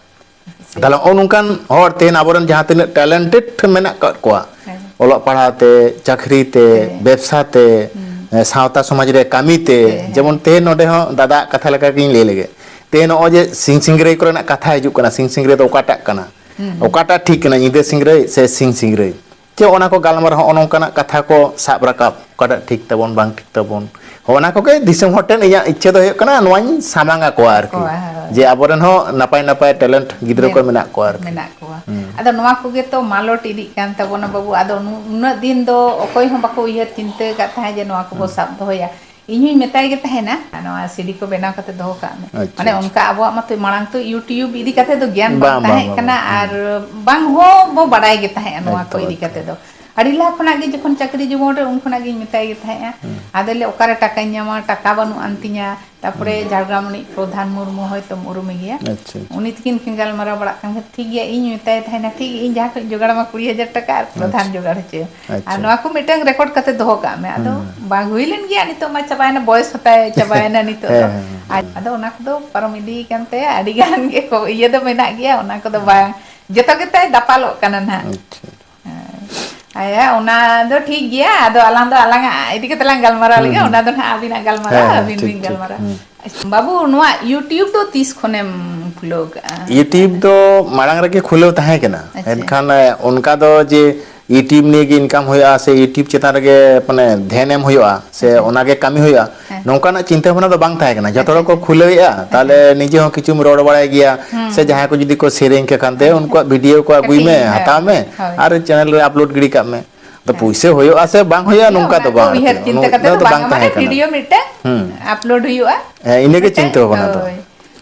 ᱥᱮ᱾ ᱛᱟᱦᱞᱮ ᱱᱚᱜᱼᱚ ᱱᱚᱝᱠᱟᱱ ᱦᱚᱲ ᱛᱮᱦᱮᱧ ᱟᱵᱚᱨᱮᱱ ᱡᱟᱦᱟᱸ ᱛᱤᱱᱟᱹᱜ ᱴᱮᱞᱮᱱᱴᱮᱰ ᱢᱮᱱᱟᱜ ᱟᱠᱟᱫ ᱠᱚᱣᱟ, ᱦᱮᱸ᱾ ᱚᱞᱚᱜ ᱯᱟᱲᱦᱟᱣ ᱛᱮ, ᱪᱟᱹᱠᱨᱤ ᱛᱮ, ᱦᱮᱸ᱾ ᱵᱮᱵᱽᱥᱟ ᱛᱮ, ᱦᱩᱸ᱾ ᱮ, ᱥᱟᱶᱛᱟ ᱥᱚᱢᱟᱡᱽ ᱨᱮ ᱠᱟᱹᱢᱤ ᱛᱮ, ᱦᱮᱸ, ᱦᱮᱸ᱾ ᱡᱮᱢᱚᱱ ᱛᱮᱦᱮᱧ ᱱᱚᱰᱮ ᱦᱚᱸ ᱫᱟᱫᱟᱣᱟᱜ ᱠᱟᱛᱷᱟ ᱞᱮᱠᱟ ᱜᱤᱧ ᱞᱟᱹᱭ ᱞᱮᱜᱮ᱾ ᱛᱮᱦᱮᱧ ᱱᱚᱜᱼᱚᱭ ᱡᱮ ᱥᱤᱧ ᱥᱤᱝᱨᱟᱹᱭ ᱠᱚᱨᱮᱱᱟᱜ ᱠᱟᱛᱷᱟ ᱦᱤᱡᱩᱜ ᱠᱟᱱᱟ, ᱥᱤᱧ ᱥᱤᱝᱨᱟᱹᱭ ᱫᱚ ᱚᱠᱟᱴᱟᱜ ᱠᱟᱱᱟ? ᱦᱩᱸ, ᱦᱩᱸ᱾ ᱚᱠᱟᱴᱟᱜ ᱴᱷᱤᱠ ᱠᱟᱱᱟ, ᱧᱤᱫᱟᱹ ᱥᱤᱝᱨᱟᱹᱭ ᱥᱮ ᱥᱤᱧ ᱥᱤᱝᱨᱟᱹᱭ? ᱪᱮ ᱚᱱᱟ ᱠᱚ ᱜᱟᱞᱢᱟᱨᱟᱣ, ᱦᱚᱸᱜᱼᱚ ᱱᱚᱝᱠᱟᱱᱟᱜ ᱠᱟᱛᱷᱟ ᱠᱚ ᱥᱟᱵ ᱨᱟᱠᱟᱵ, ᱚᱠᱟᱴᱟᱜ ᱴᱷᱤᱠ ᱛᱟᱵᱚᱱ, ᱵᱟᱝ ᱴᱷᱤᱠ ᱛᱟᱵᱚᱱ, ᱦᱚᱸᱜᱼᱚ ᱱᱟ ᱠᱚᱜᱮ ᱫᱤᱥᱚᱢ ᱦᱚᱲ ᱴᱷᱮᱱ ᱤᱧᱟᱹᱜ ᱤᱪᱪᱷᱟᱹ ᱫᱚ ᱦᱩᱭᱩᱜ ᱠᱟᱱᱟ, ᱱᱚᱣᱟᱧ ᱥᱟᱢᱟᱝ ᱟᱠᱚᱣᱟ ᱟᱨᱠᱤ, ᱦᱳᱭ, ᱦᱳᱭ᱾ ᱡᱮ ᱟᱵᱚᱨᱮᱱ ᱦᱚᱸ ᱱᱟᱯᱟᱭ ᱱᱟᱯᱟᱭ ᱴᱮᱞᱮᱱᱴ ᱜᱤᱫᱽᱨᱟᱹ ᱠᱚ ᱢᱮᱱᱟᱜ ᱠᱚᱣᱟ ᱟᱨᱠᱤ᱾ ᱢᱮᱱᱟᱜ ᱠᱚᱣᱟ᱾ ᱦᱩᱸ᱾ ᱟᱫᱚ ᱱᱚᱣᱟ ᱠᱚᱜᱮ ᱛᱚ ᱢᱟᱞᱚᱴ ᱤᱫᱤᱜ ᱠᱟᱱ ᱛᱟᱵᱚᱱᱟ ᱵᱟᱹᱵᱩ᱾ ᱟᱫᱚ ᱱᱩ-, ᱩᱱᱟᱹᱜ ᱫᱤᱱ ᱫᱚ ᱚᱠᱚᱭ ᱦᱚᱸ ᱵᱟᱠᱚ ᱩᱭᱦᱟᱹᱨ ᱪᱤᱱᱛᱟᱹ ᱟᱠᱟᱫ ᱛᱟᱦᱮᱸᱫ ᱡᱮ ᱱᱚᱣᱟ ᱠᱚᱵᱚ ᱦᱩᱸ᱾ ᱥᱟᱵ ᱫᱚᱦᱚᱭᱟ᱾ ᱤᱧ ᱦᱚᱸᱧ ᱢᱮᱛᱟᱭ ᱜᱮ ᱛᱟᱦᱮᱱᱟ, ᱱᱚᱣᱟ ᱥᱤᱰᱤ ᱠᱚ ᱵᱮᱱᱟᱣ ᱠᱟᱛᱮ ᱫᱚᱦᱚ ᱠᱟᱜ ᱢᱮ᱾ ᱟᱪᱪᱷᱟ, ᱢᱟᱱᱮ ᱟᱪᱪᱷᱟ᱾ ᱚᱱᱠᱟ ᱟᱵᱚᱣᱟᱜ ᱢᱟᱛᱚ ᱢᱟᱲᱟᱝ ᱛᱚ YouTube ᱤᱫᱤ ᱠᱟᱛᱮ ᱫᱚ ᱜᱮᱭᱟᱱ ᱵᱟᱝ ᱵᱟᱝ, ᱛᱟᱦᱮᱸ ᱵᱟᱝ, ᱠᱟᱱᱟ, ᱵᱟᱝ᱾ ᱟᱨ ᱦᱩᱸ᱾ ᱵᱟᱝ ᱦᱚᱸ ᱵᱚ ᱵᱟᱰᱟᱭ ᱜᱮ ᱛᱟᱦᱮᱸᱫ ᱱᱚᱣᱟ ᱠᱚ ᱮᱠᱫᱚᱢ, ᱤᱫᱤ ᱮᱠᱫᱚᱢ᱾ ᱠᱟᱛᱮ ᱫᱚ᱾ ᱟᱹᱰᱤ ᱞᱟᱦᱟ ᱠᱷᱚᱱᱟᱜ ᱜᱮ ᱡᱚᱠᱷᱚᱱ ᱪᱟᱹᱠᱨᱤ ᱡᱤᱵᱚᱱ ᱨᱮ ᱩᱱ ᱠᱷᱚᱱᱟᱜ ᱜᱤᱧ ᱢᱮᱛᱟᱭ ᱜᱮ ᱛᱟᱦᱮᱸᱫᱼᱟ᱾ ᱦᱩᱸ᱾ ᱟᱫᱚ ᱞᱟᱹᱭᱟ, "ᱚᱠᱟᱨᱮ ᱴᱟᱠᱟᱧ ᱧᱟᱢᱟ? ᱴᱟᱠᱟ ᱵᱟᱹᱱᱩᱜ ᱟᱱ ᱛᱤᱧᱟ᱾" ᱛᱟᱯᱚᱨᱮ ᱦᱩᱸ᱾ ᱡᱷᱟᱲᱜᱨᱟᱢ ᱨᱤᱱᱤᱡ ᱯᱨᱚᱫᱷᱟᱱ ᱢᱩᱨᱢᱩ, ᱦᱚᱭᱛᱚᱢ ᱩᱨᱩᱢᱮ ᱜᱮᱭᱟ᱾ ᱟᱪᱪᱷᱟ, ᱟᱪᱪᱷᱟ᱾ ᱩᱱᱤ ᱛᱤᱠᱤᱱ ᱠᱤᱱ ᱜᱟᱞᱢᱟᱨᱟᱣ ᱵᱟᱲᱟᱜ ᱠᱟᱱ ᱠᱷᱟᱱ, ᱴᱷᱤᱠ ᱜᱮᱭᱟ, ᱤᱧ ᱢᱮᱛᱟᱭ ᱛᱟᱦᱮᱱᱟ, "ᱴᱷᱤᱠ ᱜᱮᱭᱟ, ᱤᱧ ᱡᱟᱦᱟᱸ ᱠᱷᱚᱱ ᱡᱚᱜᱟᱲ ᱟᱢᱟ ᱠᱩᱲᱤ ᱦᱟᱡᱟᱨ ᱴᱟᱠᱟ ᱟᱨ ᱯᱨᱚᱫᱷᱟᱱ ᱟᱪᱪᱷᱟ᱾ ᱡᱚᱜᱟᱲ ᱦᱚᱪᱚᱭᱟ᱾" ᱟᱨ ᱟᱪᱪᱷᱟ᱾ ᱱᱚᱣᱟ ᱠᱚ ᱢᱤᱫᱴᱟᱝ ᱨᱮᱠᱚᱨᱰ ᱠᱟᱛᱮ ᱫᱚᱦᱚ ᱠᱟᱜ ᱢᱮ᱾ ᱟᱫᱚ ᱦᱩᱸ, ᱦᱩᱸ᱾ ᱵᱟᱝ ᱦᱩᱭ ᱞᱮᱱ ᱜᱮᱭᱟ, ᱱᱤᱛᱚᱜ ᱢᱟ ᱪᱟᱵᱟᱭᱮᱱᱟ, ᱵᱚᱭᱮᱥ ᱦᱚᱸᱛᱟᱭ ᱪᱟᱵᱟᱭᱮᱱᱟ ᱱᱤᱛᱚᱜ ᱫᱚ᱾ ᱦᱮᱸ, ᱦᱮᱸ, ᱦᱮᱸ᱾ ᱟᱫᱚ ᱚᱱᱟ ᱠᱚᱫᱚ ᱯᱟᱨᱚᱢ ᱤᱫᱤ ᱠᱟᱱ ᱛᱟᱭᱟ, ᱟᱹᱰᱤ ᱜᱟᱱ ᱜᱮ ᱠᱚ, ᱤᱭᱟᱹ ᱫᱚ ᱢᱮᱱᱟᱜ ᱜᱮᱭᱟ, ᱚᱱᱟ ᱠᱚᱫᱚ ᱦᱩᱸ᱾ ᱵᱟᱝ, ᱡᱚᱛᱚ ᱜᱮᱛᱟᱭ ᱫᱟᱯᱟᱞᱚᱜ ᱠᱟᱱᱟ ᱱᱟᱦᱟᱜ᱾ ᱟᱪᱪᱷᱟ᱾ ᱦᱮᱸ᱾ ᱟᱭᱟ, ᱚᱱᱟ ᱫᱚ ᱴᱷᱤᱠ ᱜᱮᱭᱟ, ᱟᱫᱚ ᱟᱞᱟᱝ ᱫᱚ ᱟᱞᱟᱝᱟᱜ ᱤᱫᱤ ᱠᱟᱛᱮ ᱞᱟᱝ ᱜᱟᱞᱢᱟᱨᱟᱣ ᱦᱩᱸ, ᱞᱮᱜᱮ, ᱦᱩᱸ᱾ ᱚᱱᱟ ᱫᱚ ᱱᱟᱦᱟᱜ ᱟᱹᱵᱤᱱᱟᱜ ᱜᱟᱞᱢᱟᱨᱟᱣ, ᱦᱮᱸ, ᱦᱮᱸ, ᱟᱹᱵᱤᱱ ᱴᱷᱤᱠ, ᱵᱤᱱ ᱴᱷᱤᱠ᱾ ᱜᱟᱞᱢᱟᱨᱟᱣ᱾ ᱦᱩᱸ᱾ ᱵᱟᱹᱵᱩ, ᱱᱚᱣᱟ YouTube ᱫᱚ ᱛᱤᱥ ᱠᱷᱚᱱᱮᱢ ᱠᱷᱩᱞᱟᱹᱣ ᱠᱟᱜᱼᱟ? YouTube ᱫᱚ ᱢᱟᱲᱟᱝ ᱨᱮᱜᱮ ᱠᱷᱩᱞᱟᱹᱣ ᱛᱟᱦᱮᱸ ᱠᱟᱱᱟ, ᱟᱪᱪᱷᱟ᱾ ᱮᱱᱠᱷᱟᱱ, ᱮ, ᱚᱱᱠᱟ ᱫᱚ ᱡᱮ YouTube ᱱᱤᱭᱮ ᱜᱮ income ᱦᱩᱭᱩᱜᱼᱟ ᱥᱮ YouTube ᱪᱮᱛᱟᱱ ᱨᱮᱜᱮ, ᱢᱟᱱᱮ, ᱫᱷᱮᱭᱟᱱ ᱮᱢ ᱦᱩᱭᱩᱜᱼᱟ ᱥᱮ ᱟᱪᱪᱷᱟ᱾ ᱚᱱᱟ ᱜᱮ ᱠᱟᱹᱢᱤ ᱦᱩᱭᱩᱜᱼᱟ, ᱦᱮᱸ᱾ ᱱᱚᱝᱠᱟᱱᱟᱜ ᱪᱤᱱᱛᱟᱹ ᱵᱷᱟᱵᱽᱱᱟ ᱫᱚ ᱵᱟᱝ ᱛᱟᱦᱮᱸ ᱠᱟᱱᱟ᱾ ᱡᱚᱛᱚ ᱟᱪᱪᱷᱟ, ᱦᱚᱲ ᱠᱚ ᱟᱪᱪᱷᱟ᱾ ᱠᱷᱩᱞᱟᱹᱣᱮᱫᱼᱟ, ᱟᱪᱪᱷᱟ᱾ ᱛᱟᱦᱞᱮ ᱱᱤᱡᱮ ᱦᱚᱸ ᱠᱤᱪᱷᱩᱢ ᱨᱚᱲ ᱵᱟᱲᱟᱭ ᱜᱮᱭᱟ ᱦᱩᱸ, ᱥᱮ ᱦᱩᱸ᱾ ᱡᱟᱦᱟᱸᱭ ᱠᱚ ᱡᱩᱫᱤ ᱠᱚ ᱥᱮᱨᱮᱧ ᱠᱮ ᱠᱷᱟᱱ ᱫᱮ, ᱟᱪᱪᱷᱟ᱾ ᱩᱱᱠᱩᱣᱟᱜ ᱵᱷᱤᱰᱤᱭᱳ ᱠᱚ ᱟᱹᱜᱩᱭ ᱠᱟᱹᱴᱤᱡ, ᱢᱮ, ᱦᱳᱭ, ᱦᱟᱛᱟᱣ ᱢᱮ ᱦᱳᱭ᱾ ᱟᱨ ᱪᱮᱱᱮᱞ ᱨᱮ ᱟᱯᱞᱳᱰ ᱜᱤᱰᱤ ᱠᱟᱜ ᱢᱮ᱾ ᱟᱫᱚ ᱯᱩᱭᱥᱟᱹ ᱦᱩᱭᱩᱜᱼᱟ ᱥᱮ ᱵᱟᱝ ᱦᱩᱭᱩᱜᱼᱟ, ᱦᱮᱸ, ᱱᱚᱝᱠᱟ ᱚᱱᱟ ᱫᱚ ᱠᱚ ᱵᱟᱝ ᱩᱭᱦᱟᱹᱨ ᱟᱨᱠᱤ᱾ ᱪᱤᱱᱛᱟᱹ ᱱᱚᱝ-, ᱠᱟᱛᱮ ᱱᱚᱣᱟ ᱫᱚ ᱫᱚ ᱵᱟᱝ ᱵᱟᱝᱟ, ᱛᱟᱦᱮᱸ ᱢᱟᱱᱮ ᱠᱟᱱᱟ᱾ ᱵᱷᱤᱰᱤᱭᱳ ᱢᱤᱫᱴᱟᱝ ᱦᱩᱸ᱾ ᱟᱯᱞᱳᱰ ᱦᱩᱭᱩᱜᱼᱟ᱾ ᱦᱮᱸ, ᱤᱱᱟᱹᱜᱮ ᱢᱤᱫᱴᱟᱝ, ᱪᱤᱱᱛᱟᱹ ᱵᱷᱟᱵᱽᱱᱟ ᱫᱚ᱾ ᱦᱳᱭ᱾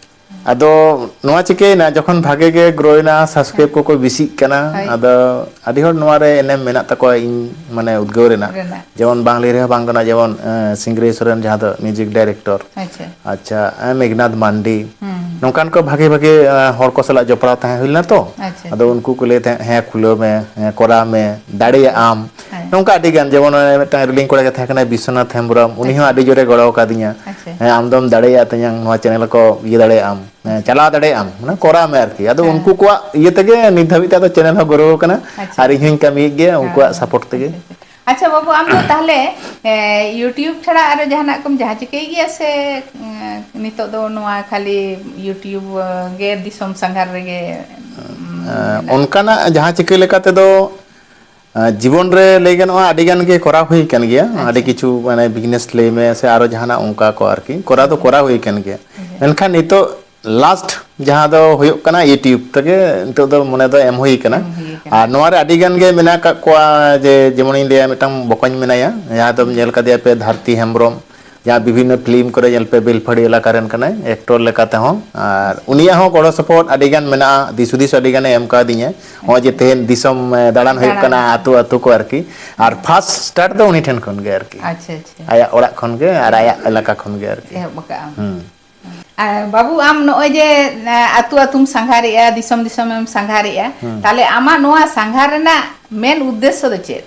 ᱟᱫᱚ ᱱᱚᱣᱟ ᱪᱤᱠᱟᱹᱭᱮᱱᱟ, ᱡᱚᱠᱷᱚᱱ ᱵᱷᱟᱜᱮ ᱜᱮ ᱜᱨᱳᱭᱮᱱᱟ, ᱥᱟᱵᱥᱠᱨᱟᱭᱤᱵ ᱦᱮᱸ᱾ ᱠᱚᱠᱚ ᱵᱮᱥᱤᱜ ᱠᱟᱱᱟ, ᱦᱳᱭ᱾ ᱟᱫᱚ ᱟᱹᱰᱤ ᱦᱚᱲ ᱱᱚᱣᱟ ᱨᱮ ᱮᱱᱮᱢ ᱢᱮᱱᱟᱜ ᱛᱟᱠᱚᱣᱟ, ᱤᱧ ᱢᱟᱱᱮ ᱩᱫᱽᱜᱟᱹᱣ ᱨᱮᱱᱟᱜ᱾ ᱨᱮᱱᱟᱜ᱾ ᱡᱮᱢᱚᱱ ᱵᱟᱝ ᱞᱟᱹᱭ ᱨᱮᱦᱚᱸ ᱵᱟᱝ ᱠᱟᱱᱟ, ᱡᱮᱢᱚᱱ, ᱮᱸ, ᱥᱤᱝᱨᱟᱹᱭ ᱥᱚᱨᱮᱱ, ᱡᱟᱦᱟᱸ ᱫᱚ ᱢᱤᱣᱡᱤᱠ ᱰᱟᱭᱨᱮᱠᱴᱚᱨ᱾ ᱟᱪᱪᱷᱟ᱾ ᱟᱪᱪᱷᱟ, ᱮᱸ, ᱢᱮᱜᱷᱱᱟᱛᱷ ᱢᱟᱱᱰᱤ᱾ ᱦᱩᱸ᱾ ᱱᱚᱝᱠᱟᱱ ᱠᱚ ᱵᱷᱟᱜᱮ ᱵᱷᱟᱜᱮ, ᱮᱸ, ᱦᱚᱲ ᱠᱚ ᱥᱟᱞᱟᱜ ᱡᱚᱯᱲᱟᱣ ᱛᱟᱦᱮᱸ ᱦᱩᱭ ᱞᱮᱱᱟ ᱛᱚ᱾ ᱟᱪᱪᱷᱟ, ᱟᱫᱚ ᱟᱪᱪᱷᱟ᱾ ᱩᱱᱠᱩ ᱠᱚ ᱞᱟᱹᱭ ᱛᱟᱦᱮᱸᱫ, "ᱦᱮᱸ, ᱠᱷᱩᱞᱟᱹᱣ ᱢᱮ, ᱦᱮᱸ, ᱠᱚᱨᱟᱣ ᱢᱮ, ᱫᱟᱲᱮᱭᱟᱜ ᱟᱢ᱾" ᱦᱮᱸ᱾ ᱱᱚᱝᱠᱟ ᱟᱹᱰᱤ ᱜᱟᱱ, ᱡᱮᱢᱚᱱ ᱚᱱᱮ ᱢᱤᱫᱴᱟᱝ ᱨᱤᱞᱤᱝ ᱠᱚᱲᱟ ᱜᱮ ᱛᱟᱦᱮᱸ ᱠᱟᱱᱟᱭ, ᱵᱤᱥᱥᱚᱱᱟᱛᱷ ᱦᱮᱢᱵᱨᱚᱢ, ᱩᱱᱤ ᱦᱚᱸ ᱟᱪᱪᱷᱟ᱾ ᱟᱹᱰᱤ ᱡᱳᱨᱮ ᱜᱚᱲᱚ ᱟᱠᱟᱫᱤᱧᱟ᱾ ᱟᱪᱪᱷᱟ᱾ "ᱦᱮᱸ, ᱟᱢ ᱫᱚᱢ ᱫᱟᱲᱮᱭᱟᱜᱼᱟ ᱛᱮᱧᱟᱝ, ᱱᱚᱣᱟ ᱪᱮᱱᱮᱞ ᱠᱚ ᱤᱭᱟᱹ ᱫᱟᱲᱮᱭᱟᱜ ᱟᱢ, ᱦᱮᱸ, ᱟᱪᱪᱷᱟ᱾ ᱪᱟᱞᱟᱣ ᱫᱟᱲᱮᱭᱟᱜ ᱟᱢ, ᱢᱟᱱᱮ ᱠᱚᱨᱟᱣ ᱢᱮ" ᱟᱨᱠᱤ᱾ ᱟᱫᱚ ᱦᱮᱸ᱾ ᱩᱱᱠᱩ ᱠᱚᱣᱟᱜ ᱤᱭᱟᱹ ᱛᱮᱜᱮ ᱱᱤᱛ ᱫᱷᱟᱹᱵᱤᱡ ᱛᱮ ᱟᱫᱚ ᱪᱮᱱᱮᱞ ᱦᱚᱸ ᱜᱨᱳ ᱟᱠᱟᱱᱟ, ᱟᱪᱪᱷᱟ᱾ ᱟᱨ ᱤᱧ ᱦᱚᱸᱧ ᱠᱟᱹᱢᱤᱭᱮᱫ ᱜᱮᱭᱟ ᱩᱱᱠᱩᱣᱟᱜ ᱦᱮᱸ᱾ ᱥᱟᱯᱳᱨᱴ ᱛᱮᱜᱮ᱾ ᱟᱪᱪᱷᱟ, ᱟᱪᱪᱷᱟ᱾ ᱟᱪᱪᱷᱟ ᱵᱟᱹᱵᱩ, ᱟᱢ ᱫᱚ ᱛᱟᱦᱞᱮ, ᱮ, YouTube ᱪᱷᱟᱲᱟ ᱟᱨᱚ ᱡᱟᱦᱟᱱᱟᱜ ᱠᱚᱢ ᱡᱟᱦᱟᱸ ᱪᱤᱠᱟᱹᱭ ᱜᱮᱭᱟ ᱥᱮ, ᱮ, ᱱᱤᱛᱚᱜ ᱫᱚ ᱱᱚᱣᱟ ᱠᱷᱟᱹᱞᱤ YouTube, ᱮ, ᱜᱮ ᱫᱤᱥᱚᱢ ᱥᱟᱸᱜᱷᱟᱨ ᱨᱮᱜᱮ, ᱩᱢ, ᱮᱸ, ᱢᱮᱱᱟᱜ? ᱚᱱᱠᱟᱱᱟᱜ ᱡᱟᱦᱟᱸ ᱪᱤᱠᱟᱹ ᱞᱮᱠᱟ ᱛᱮᱫᱚ, ᱮᱸ, ᱡᱤᱵᱚᱱ ᱨᱮ ᱞᱟᱹᱭ ᱜᱟᱱᱚᱜᱼᱟ, ᱟᱹᱰᱤ ᱜᱟᱱ ᱜᱮ ᱠᱚᱨᱟᱣ ᱦᱩᱭ ᱟᱠᱟᱱ ᱜᱮᱭᱟ᱾ ᱟᱹᱰᱤ ᱟᱪᱪᱷᱟ᱾ ᱠᱤᱪᱷᱩ, ᱢᱟᱱᱮ, ᱵᱤᱡᱽᱱᱮᱥ ᱞᱟᱹᱭ ᱢᱮ ᱥᱮ ᱟᱨᱚ ᱡᱟᱦᱟᱱᱟᱜ ᱚᱱᱠᱟ ᱠᱚ ᱟᱨᱠᱤ, ᱠᱚᱨᱟᱣ ᱫᱚ ᱟᱪᱪᱷᱟ᱾ ᱠᱚᱨᱟᱣ ᱦᱩᱭ ᱟᱠᱟᱱ ᱜᱮᱭᱟ᱾ ᱟᱪᱪᱷᱟ᱾ ᱢᱮᱱᱠᱷᱟᱱ ᱱᱤᱛᱚᱜ ᱞᱟᱥᱴ ᱡᱟᱦᱟᱸ ᱫᱚ ᱦᱩᱭᱩᱜ ᱠᱟᱱᱟ, YouTube ᱛᱮᱜᱮ ᱱᱤᱛᱚᱜ ᱫᱚ ᱢᱚᱱᱮ ᱫᱚ ᱮᱢ ᱦᱩᱭ ᱠᱟᱱᱟ᱾ ᱮᱢ ᱦᱩᱭ ᱠᱟᱱᱟ᱾ ᱟᱨ ᱱᱚᱣᱟ ᱨᱮ ᱟᱹᱰᱤ ᱜᱟᱱ ᱜᱮ ᱢᱮᱱᱟᱜ ᱟᱠᱟᱫ ᱠᱚᱣᱟ, ᱡᱮ ᱡᱮᱢᱚᱱᱤᱧ ᱞᱟᱹᱭᱟ, ᱢᱤᱫᱴᱟᱝ ᱵᱚᱠᱚᱧ ᱢᱮᱱᱟᱭᱟ, ᱡᱟᱦᱟᱸ ᱫᱚᱢ ᱦᱩᱸ᱾ ᱧᱮᱞ ᱠᱟᱫᱮᱭᱟ ᱯᱮ, ᱫᱷᱟᱹᱨᱛᱤ ᱦᱮᱢᱵᱨᱚᱢ, ᱡᱟᱦᱟᱸ ᱵᱤᱵᱷᱤᱱᱱᱚ ᱯᱷᱤᱞᱢ ᱠᱚᱨᱮ ᱧᱮᱞ ᱯᱮ, ᱵᱮᱞᱯᱟᱦᱟᱲᱤ ᱮᱞᱟᱠᱟ ᱨᱮᱱ ᱠᱟᱱᱟᱭ, ᱮᱠᱴᱚᱨ ᱞᱮᱠᱟ ᱛᱮᱦᱚᱸ᱾ ᱟᱨ ᱟᱪᱪᱷᱟ᱾ ᱩᱱᱤᱭᱟᱜ ᱦᱚᱸ ᱜᱚᱲᱚ ᱥᱚᱯᱚᱦᱚᱫ ᱟᱹᱰᱤ ᱜᱟᱱ ᱢᱮᱱᱟᱜᱼᱟ, ᱫᱤᱥ ᱦᱩᱫᱤᱥ ᱟᱹᱰᱤ ᱜᱟᱱᱮ ᱮᱢ ᱠᱟᱣᱫᱤᱧᱟ᱾ ᱱᱚᱜᱼᱚᱭ ᱡᱮ ᱟᱪᱪᱷᱟ᱾ ᱛᱮᱦᱮᱧ ᱫᱤᱥᱚᱢ, ᱮ, ᱫᱟᱬᱟᱱ ᱦᱩᱭᱩᱜ ᱫᱟᱬᱟᱱ᱾ ᱠᱟᱱᱟ, ᱟᱹᱛᱩ ᱟᱹᱛᱩ ᱠᱚ ᱟᱨᱠᱤ᱾ ᱟᱨ ᱦᱩᱸ᱾ ᱯᱷᱟᱥᱴ ᱥᱴᱟᱨᱴ ᱫᱚ ᱩᱱᱤ ᱴᱷᱮᱱ ᱠᱷᱚᱱ ᱜᱮ ᱟᱨᱠᱤ᱾ ᱟᱪᱪᱷᱟ, ᱟᱪᱪᱷᱟ᱾ ᱟᱭᱟᱜ ᱚᱲᱟᱜ ᱠᱷᱚᱱ ᱜᱮ ᱟᱨ ᱮᱦᱚᱵ᱾ ᱟᱭᱟᱜ ᱮᱞᱟᱠᱟ ᱠᱷᱚᱱ ᱜᱮ ᱟᱨᱠᱤ᱾ ᱮᱦᱚᱵ ᱟᱠᱟᱫᱼᱟᱢ᱾ ᱦᱩᱸ᱾ ᱟᱨ ᱵᱟᱹᱵᱩ, ᱟᱢ ᱱᱚᱜᱼᱚᱭ ᱡᱮ, ᱮ, ᱟᱹᱛᱩ ᱟᱹᱛᱩᱢ ᱥᱟᱸᱜᱷᱟᱨᱮᱜᱼᱟ, ᱫᱤᱥᱚᱢ ᱫᱤᱥᱚᱢᱮᱢ ᱥᱟᱸᱜᱷᱟᱨᱮᱜᱼᱟ, ᱦᱩᱸ᱾ ᱛᱟᱦᱞᱮ ᱟᱢᱟᱜ ᱱᱚᱣᱟ ᱥᱟᱸᱜᱷᱟᱨ ᱨᱮᱱᱟᱜ ᱢᱮᱱ ᱩᱫᱽᱫᱮᱥᱥᱚ ᱫᱚ ᱪᱮᱫ?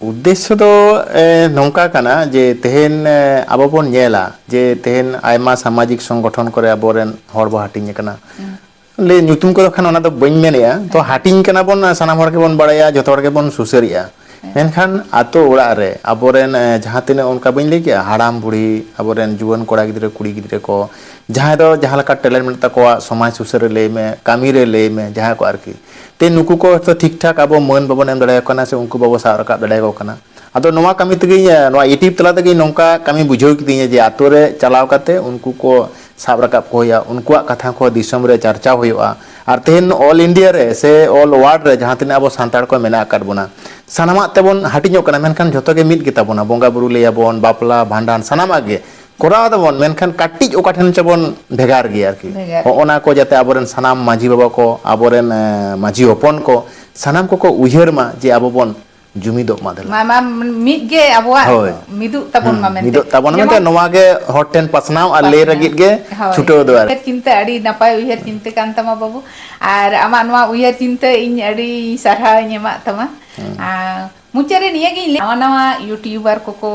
ᱩᱫᱽᱫᱮᱥᱥᱚ ᱫᱚ, ᱮ, ᱱᱚᱝᱠᱟ ᱠᱟᱱᱟ ᱡᱮ ᱛᱮᱦᱮᱧ, ᱮ, ᱟᱵᱚ ᱵᱚᱱ ᱧᱮᱞᱟ ᱡᱮ ᱛᱮᱦᱮᱧ ᱟᱭᱢᱟ ᱥᱟᱢᱟᱡᱤᱠ ᱥᱚᱝᱜᱚᱴᱷᱚᱱ ᱠᱚᱨᱮ ᱟᱵᱚᱨᱮᱱ ᱦᱚᱲ ᱵᱚ ᱦᱟᱹᱴᱤᱧ ᱟᱠᱟᱱᱟ᱾ ᱦᱩᱸ᱾ ᱞᱟᱹᱭ ᱧᱩᱛᱩᱢ ᱠᱚᱫᱚ ᱠᱷᱟᱱ ᱚᱱᱟ ᱫᱚ ᱵᱟᱹᱧ ᱢᱮᱱᱮᱜᱼᱟ, ᱛᱚ ᱦᱮᱸ᱾ ᱦᱟᱹᱴᱤᱧ ᱠᱟᱱᱟ ᱵᱚᱱ, ᱥᱟᱱᱟᱢ ᱦᱚᱲ ᱜᱮᱵᱚᱱ ᱵᱟᱲᱟᱭᱟ, ᱡᱚᱛᱚ ᱦᱚᱲ ᱜᱮᱵᱚᱱ ᱥᱩᱥᱟᱹᱨᱮᱜᱼᱟ᱾ ᱦᱮᱸ᱾ ᱢᱮᱱᱠᱷᱟᱱ ᱟᱛᱳ ᱚᱲᱟᱜ ᱨᱮ ᱟᱵᱚᱨᱮᱱ, ᱮ, ᱡᱟᱦᱟᱸ ᱛᱤᱱᱟᱹᱜ ᱚᱱᱠᱟ ᱵᱟᱹᱧ ᱞᱟᱹᱭ ᱠᱮᱜᱼᱟ, ᱦᱟᱲᱟᱢ ᱵᱩᱲᱦᱤ, ᱟᱵᱚᱨᱮᱱ ᱡᱩᱣᱟᱹᱱ ᱠᱚᱲᱟ ᱜᱤᱫᱽᱨᱟᱹ ᱠᱩᱲᱤ ᱜᱤᱫᱽᱨᱟᱹ ᱠᱚ, ᱡᱟᱦᱟᱸᱭ ᱫᱚ ᱡᱟᱦᱟᱸ ᱞᱮᱠᱟ ᱴᱮᱞᱮᱱᱴ ᱢᱮᱱᱟᱜ ᱛᱟᱠᱚᱣᱟ, ᱥᱚᱢᱟᱡᱽ ᱥᱩᱥᱟᱹᱨ ᱨᱮ ᱞᱟᱹᱭ ᱢᱮ, ᱠᱟᱹᱢᱤ ᱨᱮ ᱞᱟᱹᱭ ᱢᱮ, ᱡᱟᱦᱟᱸᱭ ᱠᱚ ᱟᱨᱠᱤ᱾ ᱛᱮ ᱱᱩᱠᱩ ᱠᱚ ᱦᱚᱭᱛᱳ ᱴᱷᱤᱠ ᱴᱷᱟᱠ ᱟᱵᱚ ᱢᱟᱹᱱ ᱵᱟᱵᱚᱱ ᱮᱢ ᱫᱟᱲᱮᱭᱟᱠᱚ ᱠᱟᱱᱟ ᱥᱮ ᱩᱱᱠᱩ ᱵᱟᱵᱚ ᱥᱟᱵ ᱨᱟᱠᱟᱵ ᱫᱟᱲᱮᱭᱟᱠᱚ ᱠᱟᱱᱟ᱾ ᱟᱫᱚ ᱱᱚᱣᱟ ᱠᱟᱹᱢᱤ ᱛᱮᱜᱮᱧ, ᱱᱚᱣᱟ YouTube ᱛᱟᱞᱟ ᱛᱮᱜᱮᱧ ᱱᱚᱝᱠᱟ ᱠᱟᱹᱢᱤ ᱵᱩᱡᱷᱟᱹᱣ ᱠᱤᱫᱤᱧᱟ ᱡᱮ ᱟᱛᱳ ᱨᱮ ᱪᱟᱞᱟᱣ ᱠᱟᱛᱮ ᱩᱱᱠᱩ ᱠᱚ ᱥᱟᱵ ᱨᱟᱠᱟᱵ ᱠᱚ ᱦᱩᱭᱩᱜᱼᱟ, ᱩᱱᱠᱩᱣᱟᱜ ᱠᱟᱛᱷᱟ ᱠᱚ ᱫᱤᱥᱚᱢ ᱨᱮ ᱪᱟᱨᱪᱟᱣ ᱦᱩᱭᱩᱜᱼᱟ᱾ ᱟᱨ ᱛᱮᱦᱮᱧ all India ᱨᱮ ᱥᱮ all world ᱨᱮ ᱡᱟᱦᱟᱸ ᱛᱤᱱᱟᱹᱜ ᱟᱵᱚ ᱥᱟᱱᱛᱟᱲ ᱠᱚ ᱢᱮᱱᱟᱜ ᱟᱠᱟᱫ ᱵᱚᱱᱟ, ᱥᱟᱱᱟᱢᱟᱜ ᱛᱮᱵᱚᱱ ᱦᱟᱹᱴᱤᱧᱚᱜ ᱠᱟᱱᱟ, ᱢᱮᱱᱠᱷᱟᱱ ᱡᱷᱚᱛᱚ ᱜᱮ ᱢᱤᱫ ᱜᱮᱛᱟ ᱵᱚᱱᱟ᱾ ᱵᱚᱸᱜᱟ ᱵᱩᱨᱩ ᱞᱟᱹᱭᱟᱵᱚᱱ, ᱵᱟᱯᱞᱟ, ᱵᱷᱟᱸᱰᱟᱱ, ᱥᱟᱱᱟᱢᱟᱜ ᱜᱮ ᱠᱚᱨᱟᱣ ᱫᱟᱵᱚᱱ, ᱢᱮᱱᱠᱷᱟᱱ ᱠᱟᱹᱴᱤᱡ ᱚᱠᱟ ᱴᱷᱮᱱ ᱪᱚᱵᱚᱱ ᱵᱷᱮᱜᱟᱨ ᱜᱮᱭᱟ ᱟᱨᱠᱤ᱾ ᱵᱷᱮᱜᱟᱨ᱾ ᱦᱚᱸᱜᱼᱚ ᱱᱟ ᱠᱚ ᱡᱟᱛᱮ ᱟᱵᱚᱨᱮᱱ ᱥᱟᱱᱟᱢ ᱢᱟᱹᱡᱷᱤ ᱵᱟᱵᱟ ᱠᱚ, ᱟᱵᱚᱨᱮᱱ, ᱮ, ᱢᱟᱹᱡᱷᱤ ᱦᱚᱯᱚᱱ ᱠᱚ, ᱥᱟᱱᱟᱢ ᱠᱚᱠᱚ ᱩᱭᱦᱟᱹᱨ ᱢᱟ ᱡᱮ ᱟᱵᱚ ᱵᱚᱱ ᱡᱩᱢᱤᱫᱚᱜ ᱢᱟ ᱫᱮᱞᱟ᱾ ᱢᱟ, ᱢᱟ, ᱢᱤᱫ ᱜᱮ ᱟᱵᱚᱣᱟᱜ ᱦᱳᱭ᱾ ᱢᱤᱫᱚᱜ ᱛᱟᱵᱚᱱ ᱦᱩᱸ, ᱢᱟ ᱢᱮᱱᱛᱮ᱾ ᱢᱤᱫᱚᱜ ᱛᱟᱵᱚᱱ ᱢᱟ ᱡᱮᱢᱚᱱ ᱢᱮᱱᱛᱮ, ᱱᱚᱣᱟ ᱜᱮ ᱦᱚᱲ ᱴᱷᱮᱱ ᱯᱟᱥᱱᱟᱣ ᱟᱨ ᱞᱟᱹᱭ ᱯᱟᱥᱱᱟᱣ᱾ ᱞᱟᱹᱜᱤᱫ ᱜᱮ ᱦᱳᱭ᱾ ᱪᱷᱩᱴᱟᱹᱣ ᱫᱚ ᱟᱨ ᱩᱭᱦᱟᱹᱨ ᱪᱤᱱᱛᱟᱹ ᱟᱹᱰᱤ ᱱᱟᱯᱟᱭ ᱩᱭᱦᱟᱹᱨ ᱪᱤᱱᱛᱟᱹ ᱠᱟᱱ ᱛᱟᱢᱟ ᱵᱟᱹᱵᱩ᱾ ᱟᱨ ᱟᱢᱟᱜ ᱱᱚᱣᱟ ᱩᱭᱦᱟᱹᱨ ᱪᱤᱱᱛᱟᱹ ᱤᱧ ᱟᱹᱰᱤ ᱥᱟᱨᱦᱟᱣ ᱤᱧ ᱮᱢᱟᱜ ᱛᱟᱢᱟ᱾ ᱦᱩᱸ᱾ ᱟᱨ ᱢᱩᱪᱟᱹᱫ ᱨᱮ ᱱᱤᱭᱟᱹ ᱜᱤᱧ ᱞᱟᱹᱭᱟ, ᱱᱟᱣᱟ ᱱᱟᱣᱟ YouTuber ᱠᱚᱠᱚ,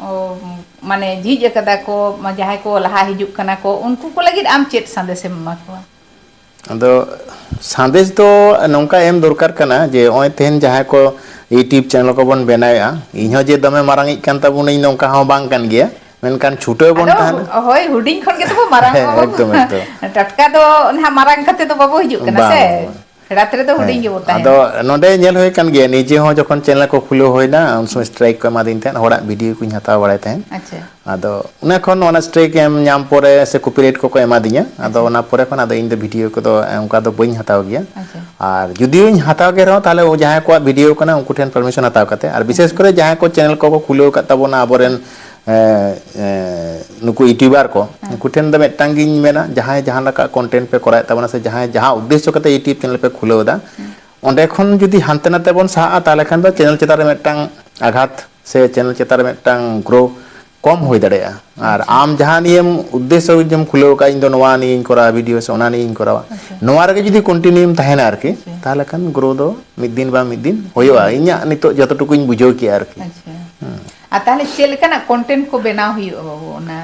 ᱚ, ᱢᱟᱱᱮ ᱡᱷᱤᱡ ᱟᱠᱟᱫᱟ ᱠᱚ, ᱢᱟ-, ᱡᱟᱦᱟᱸᱭ ᱠᱚ ᱞᱟᱦᱟ ᱦᱤᱡᱩᱜ ᱠᱟᱱᱟ ᱠᱚ, ᱩᱱᱠᱩ ᱠᱚ ᱞᱟᱹᱜᱤᱫ ᱟᱢ ᱪᱮᱫ ᱥᱟᱸᱫᱮᱥᱮᱢ ᱮᱢᱟ ᱠᱚᱣᱟ? ᱟᱫᱚ ᱥᱟᱸᱫᱮᱥ ᱫᱚ ᱱᱚᱝᱠᱟ ᱮᱢ ᱫᱚᱨᱠᱟᱨ ᱠᱟᱱᱟ ᱡᱮ ᱱᱚᱜᱼᱚᱭ ᱛᱮᱦᱮᱧ ᱡᱟᱦᱟᱸᱭ ᱠᱚ YouTube channel ᱠᱚᱵᱚᱱ ᱵᱮᱱᱟᱣᱮᱫᱼᱟ, ᱤᱧ ᱦᱚᱸ ᱡᱮ ᱫᱚᱢᱮ ᱢᱟᱨᱟᱝ ᱤᱡ ᱠᱟᱱ ᱛᱟᱵᱚᱱᱟᱹᱧ ᱱᱚᱝᱠᱟ ᱦᱚᱸ ᱵᱟᱝ ᱠᱟᱱ ᱜᱮᱭᱟ, ᱢᱮᱱᱠᱷᱟᱱ ᱪᱷᱩᱴᱟᱹᱣ ᱵᱚᱱ ᱟᱫᱚ ᱛᱟᱦᱮᱱᱟ᱾ ᱦᱳᱭ, ᱦᱩᱰᱤᱧ ᱠᱷᱚᱱ ᱜᱮᱛᱚ ᱵᱚ ᱢᱟᱨᱟᱝ ᱦᱮᱸ, ᱚᱜᱼᱟ ᱵᱟᱹᱵᱩ᱾ ᱮᱠᱫᱚᱢ, ᱮᱠᱫᱚᱢ᱾ ᱴᱟᱴᱠᱟ ᱫᱚ ᱱᱟᱦᱟᱜ ᱢᱟᱨᱟᱝ ᱠᱟᱛᱮ ᱫᱚ ᱵᱟᱵᱚ ᱦᱤᱡᱩᱜ ᱠᱟᱱᱟ ᱵᱟᱝ, ᱥᱮ᱾ ᱵᱟᱝ, ᱵᱟᱝ᱾ ᱯᱷᱮᱰᱟᱛ ᱨᱮᱫᱚ ᱦᱩᱰᱤᱧ ᱦᱮᱸ, ᱜᱮᱵᱚ ᱛᱟᱦᱮᱱᱟ᱾ ᱟᱫᱚ ᱱᱚᱰᱮ ᱧᱮᱞ ᱦᱩᱭ ᱠᱟᱱ ᱜᱮᱭᱟ, ᱱᱤᱡᱮ ᱦᱚᱸ ᱡᱚᱠᱷᱚᱱ channel ᱠᱚ ᱠᱷᱩᱞᱟᱹᱣ ᱦᱩᱭᱱᱟ, ᱩᱱ ᱥᱚᱢᱚᱭ strike ᱠᱚ ᱮᱢᱟᱫᱤᱧ ᱛᱟᱦᱮᱸᱫ, ᱦᱚᱲᱟᱜ video ᱠᱚᱧ ᱦᱟᱛᱟᱣ ᱵᱟᱲᱟᱭ ᱛᱟᱦᱮᱸᱫ᱾ ᱟᱪᱪᱷᱟ᱾ ᱟᱫᱚ ᱚᱱᱟ ᱠᱷᱚᱱ ᱚᱱᱟ strike ᱮᱢ ᱧᱟᱢ ᱯᱚᱨᱮ ᱥᱮ copyright ᱠᱚᱠᱚ ᱮᱢᱟᱫᱤᱧᱟ, ᱟᱫᱚ ᱟᱪᱪᱷᱟ᱾ ᱚᱱᱟ ᱯᱚᱨᱮ ᱠᱷᱚᱱ ᱟᱫᱚ ᱤᱧ ᱫᱚ video ᱠᱚᱫᱚ ᱚᱱᱠᱟ ᱫᱚ ᱵᱟᱹᱧ ᱦᱟᱛᱟᱣ ᱜᱮᱭᱟ᱾ ᱟᱪᱪᱷᱟ᱾ ᱟᱨ ᱡᱩᱫᱤᱧ ᱦᱟᱛᱟᱣ ᱜᱮ ᱨᱮᱦᱚᱸ, ᱛᱟᱦᱚᱞᱮ ᱡᱟᱦᱟᱸᱭ ᱠᱚᱣᱟᱜ video ᱠᱟᱱᱟ, ᱩᱱᱠᱩ ᱴᱷᱮᱱ permission ᱦᱟᱛᱟᱣ ᱠᱟᱛᱮ, ᱟᱨ ᱵᱤᱥᱮᱥ ᱟᱪᱪᱷᱟ᱾ ᱠᱚᱨᱮ ᱡᱟᱦᱟᱸᱭ ᱠᱚ channel ᱠᱚᱠᱚ ᱠᱷᱩᱞᱟᱹᱣ ᱟᱠᱟᱫ ᱛᱟᱵᱚᱱᱟ, ᱟᱵᱚᱨᱮᱱ, ᱮ, ᱮ, ᱱᱩᱠᱩ YouTuber ᱠᱚ, ᱦᱮᱸ᱾ ᱩᱱᱠᱩ ᱴᱷᱮᱱ ᱫᱚ ᱢᱤᱫᱴᱟᱝ ᱜᱤᱧ ᱢᱮᱱᱟ, ᱡᱟᱦᱟᱸᱭ ᱡᱟᱦᱟᱸ ᱞᱮᱠᱟ content ᱯᱮ ᱠᱚᱨᱟᱣᱮᱫ ᱛᱟᱵᱚᱱᱟ ᱥᱮ ᱡᱟᱦᱟᱸᱭ ᱡᱟᱦᱟᱸ ᱩᱫᱽᱫᱮᱥᱥᱚ ᱠᱟᱛᱮ YouTube channel ᱯᱮ ᱠᱷᱩᱞᱟᱹᱣ ᱮᱫᱟ, ᱦᱮᱸ᱾ ᱚᱸᱰᱮ ᱠᱷᱚᱱ ᱡᱩᱫᱤ ᱦᱟᱱᱛᱮ ᱱᱟᱛᱮ ᱵᱚᱱ ᱥᱟᱦᱟᱜᱼᱟ, ᱛᱟᱦᱚᱞᱮ ᱠᱷᱟᱱ ᱫᱚ channel ᱪᱮᱛᱟᱱ ᱨᱮ ᱢᱤᱫᱴᱟᱝ ᱟᱜᱷᱟᱛ ᱥᱮ channel ᱪᱮᱛᱟᱱ ᱨᱮ ᱢᱤᱫᱴᱟᱝ grow ᱠᱚᱢ ᱦᱩᱭ ᱫᱟᱲᱮᱭᱟᱜᱼᱟ᱾ ᱟᱨ ᱟᱪᱪᱷᱟ᱾ ᱟᱢ ᱡᱟᱦᱟᱸ ᱱᱤᱭᱮᱢ ᱩᱫᱽᱫᱮᱥᱥᱚ ᱡᱮᱢ ᱠᱷᱩᱞᱟᱹᱣ ᱟᱠᱟᱫ, "ᱤᱧ ᱫᱚ ᱱᱚᱣᱟ ᱱᱤᱭᱮᱧ ᱠᱚᱨᱟᱣᱟ video ᱥᱮ ᱚᱱᱟ ᱱᱤᱭᱮᱧ ᱠᱚᱨᱟᱣᱟ", ᱟᱪᱪᱷᱟ᱾ ᱱᱚᱣᱟ ᱨᱮᱜᱮ ᱡᱩᱫᱤ continueᱮᱢ ᱛᱟᱦᱮᱱᱟ ᱟᱨᱠᱤ, ᱟᱪᱪᱷᱟ᱾ ᱛᱟᱦᱚᱞᱮ ᱠᱷᱟᱱ grow ᱫᱚ ᱢᱤᱫ ᱫᱤᱱ ᱵᱟᱝ ᱢᱤᱫ ᱫᱤᱱ ᱦᱩᱭᱩᱜᱼᱟ᱾ ᱦᱩᱭᱩᱜᱼᱟ᱾ ᱤᱧᱟᱹᱜ ᱱᱤᱛᱚᱜ ᱡᱚᱛᱚᱴᱩᱠᱩᱧ ᱵᱩᱡᱷᱟᱹᱣ ᱠᱮᱜᱼᱟ ᱟᱨᱠᱤ᱾ ᱟᱪᱪᱷᱟ᱾ ᱦᱩᱸ᱾ ᱟᱨ ᱛᱟᱦᱚᱞᱮ ᱪᱮᱫ ᱞᱮᱠᱟᱱᱟᱜ content ᱠᱚ ᱵᱮᱱᱟᱣ ᱦᱩᱭᱩᱜᱼᱟ ᱵᱟᱹᱵᱩ ᱚᱱᱟ?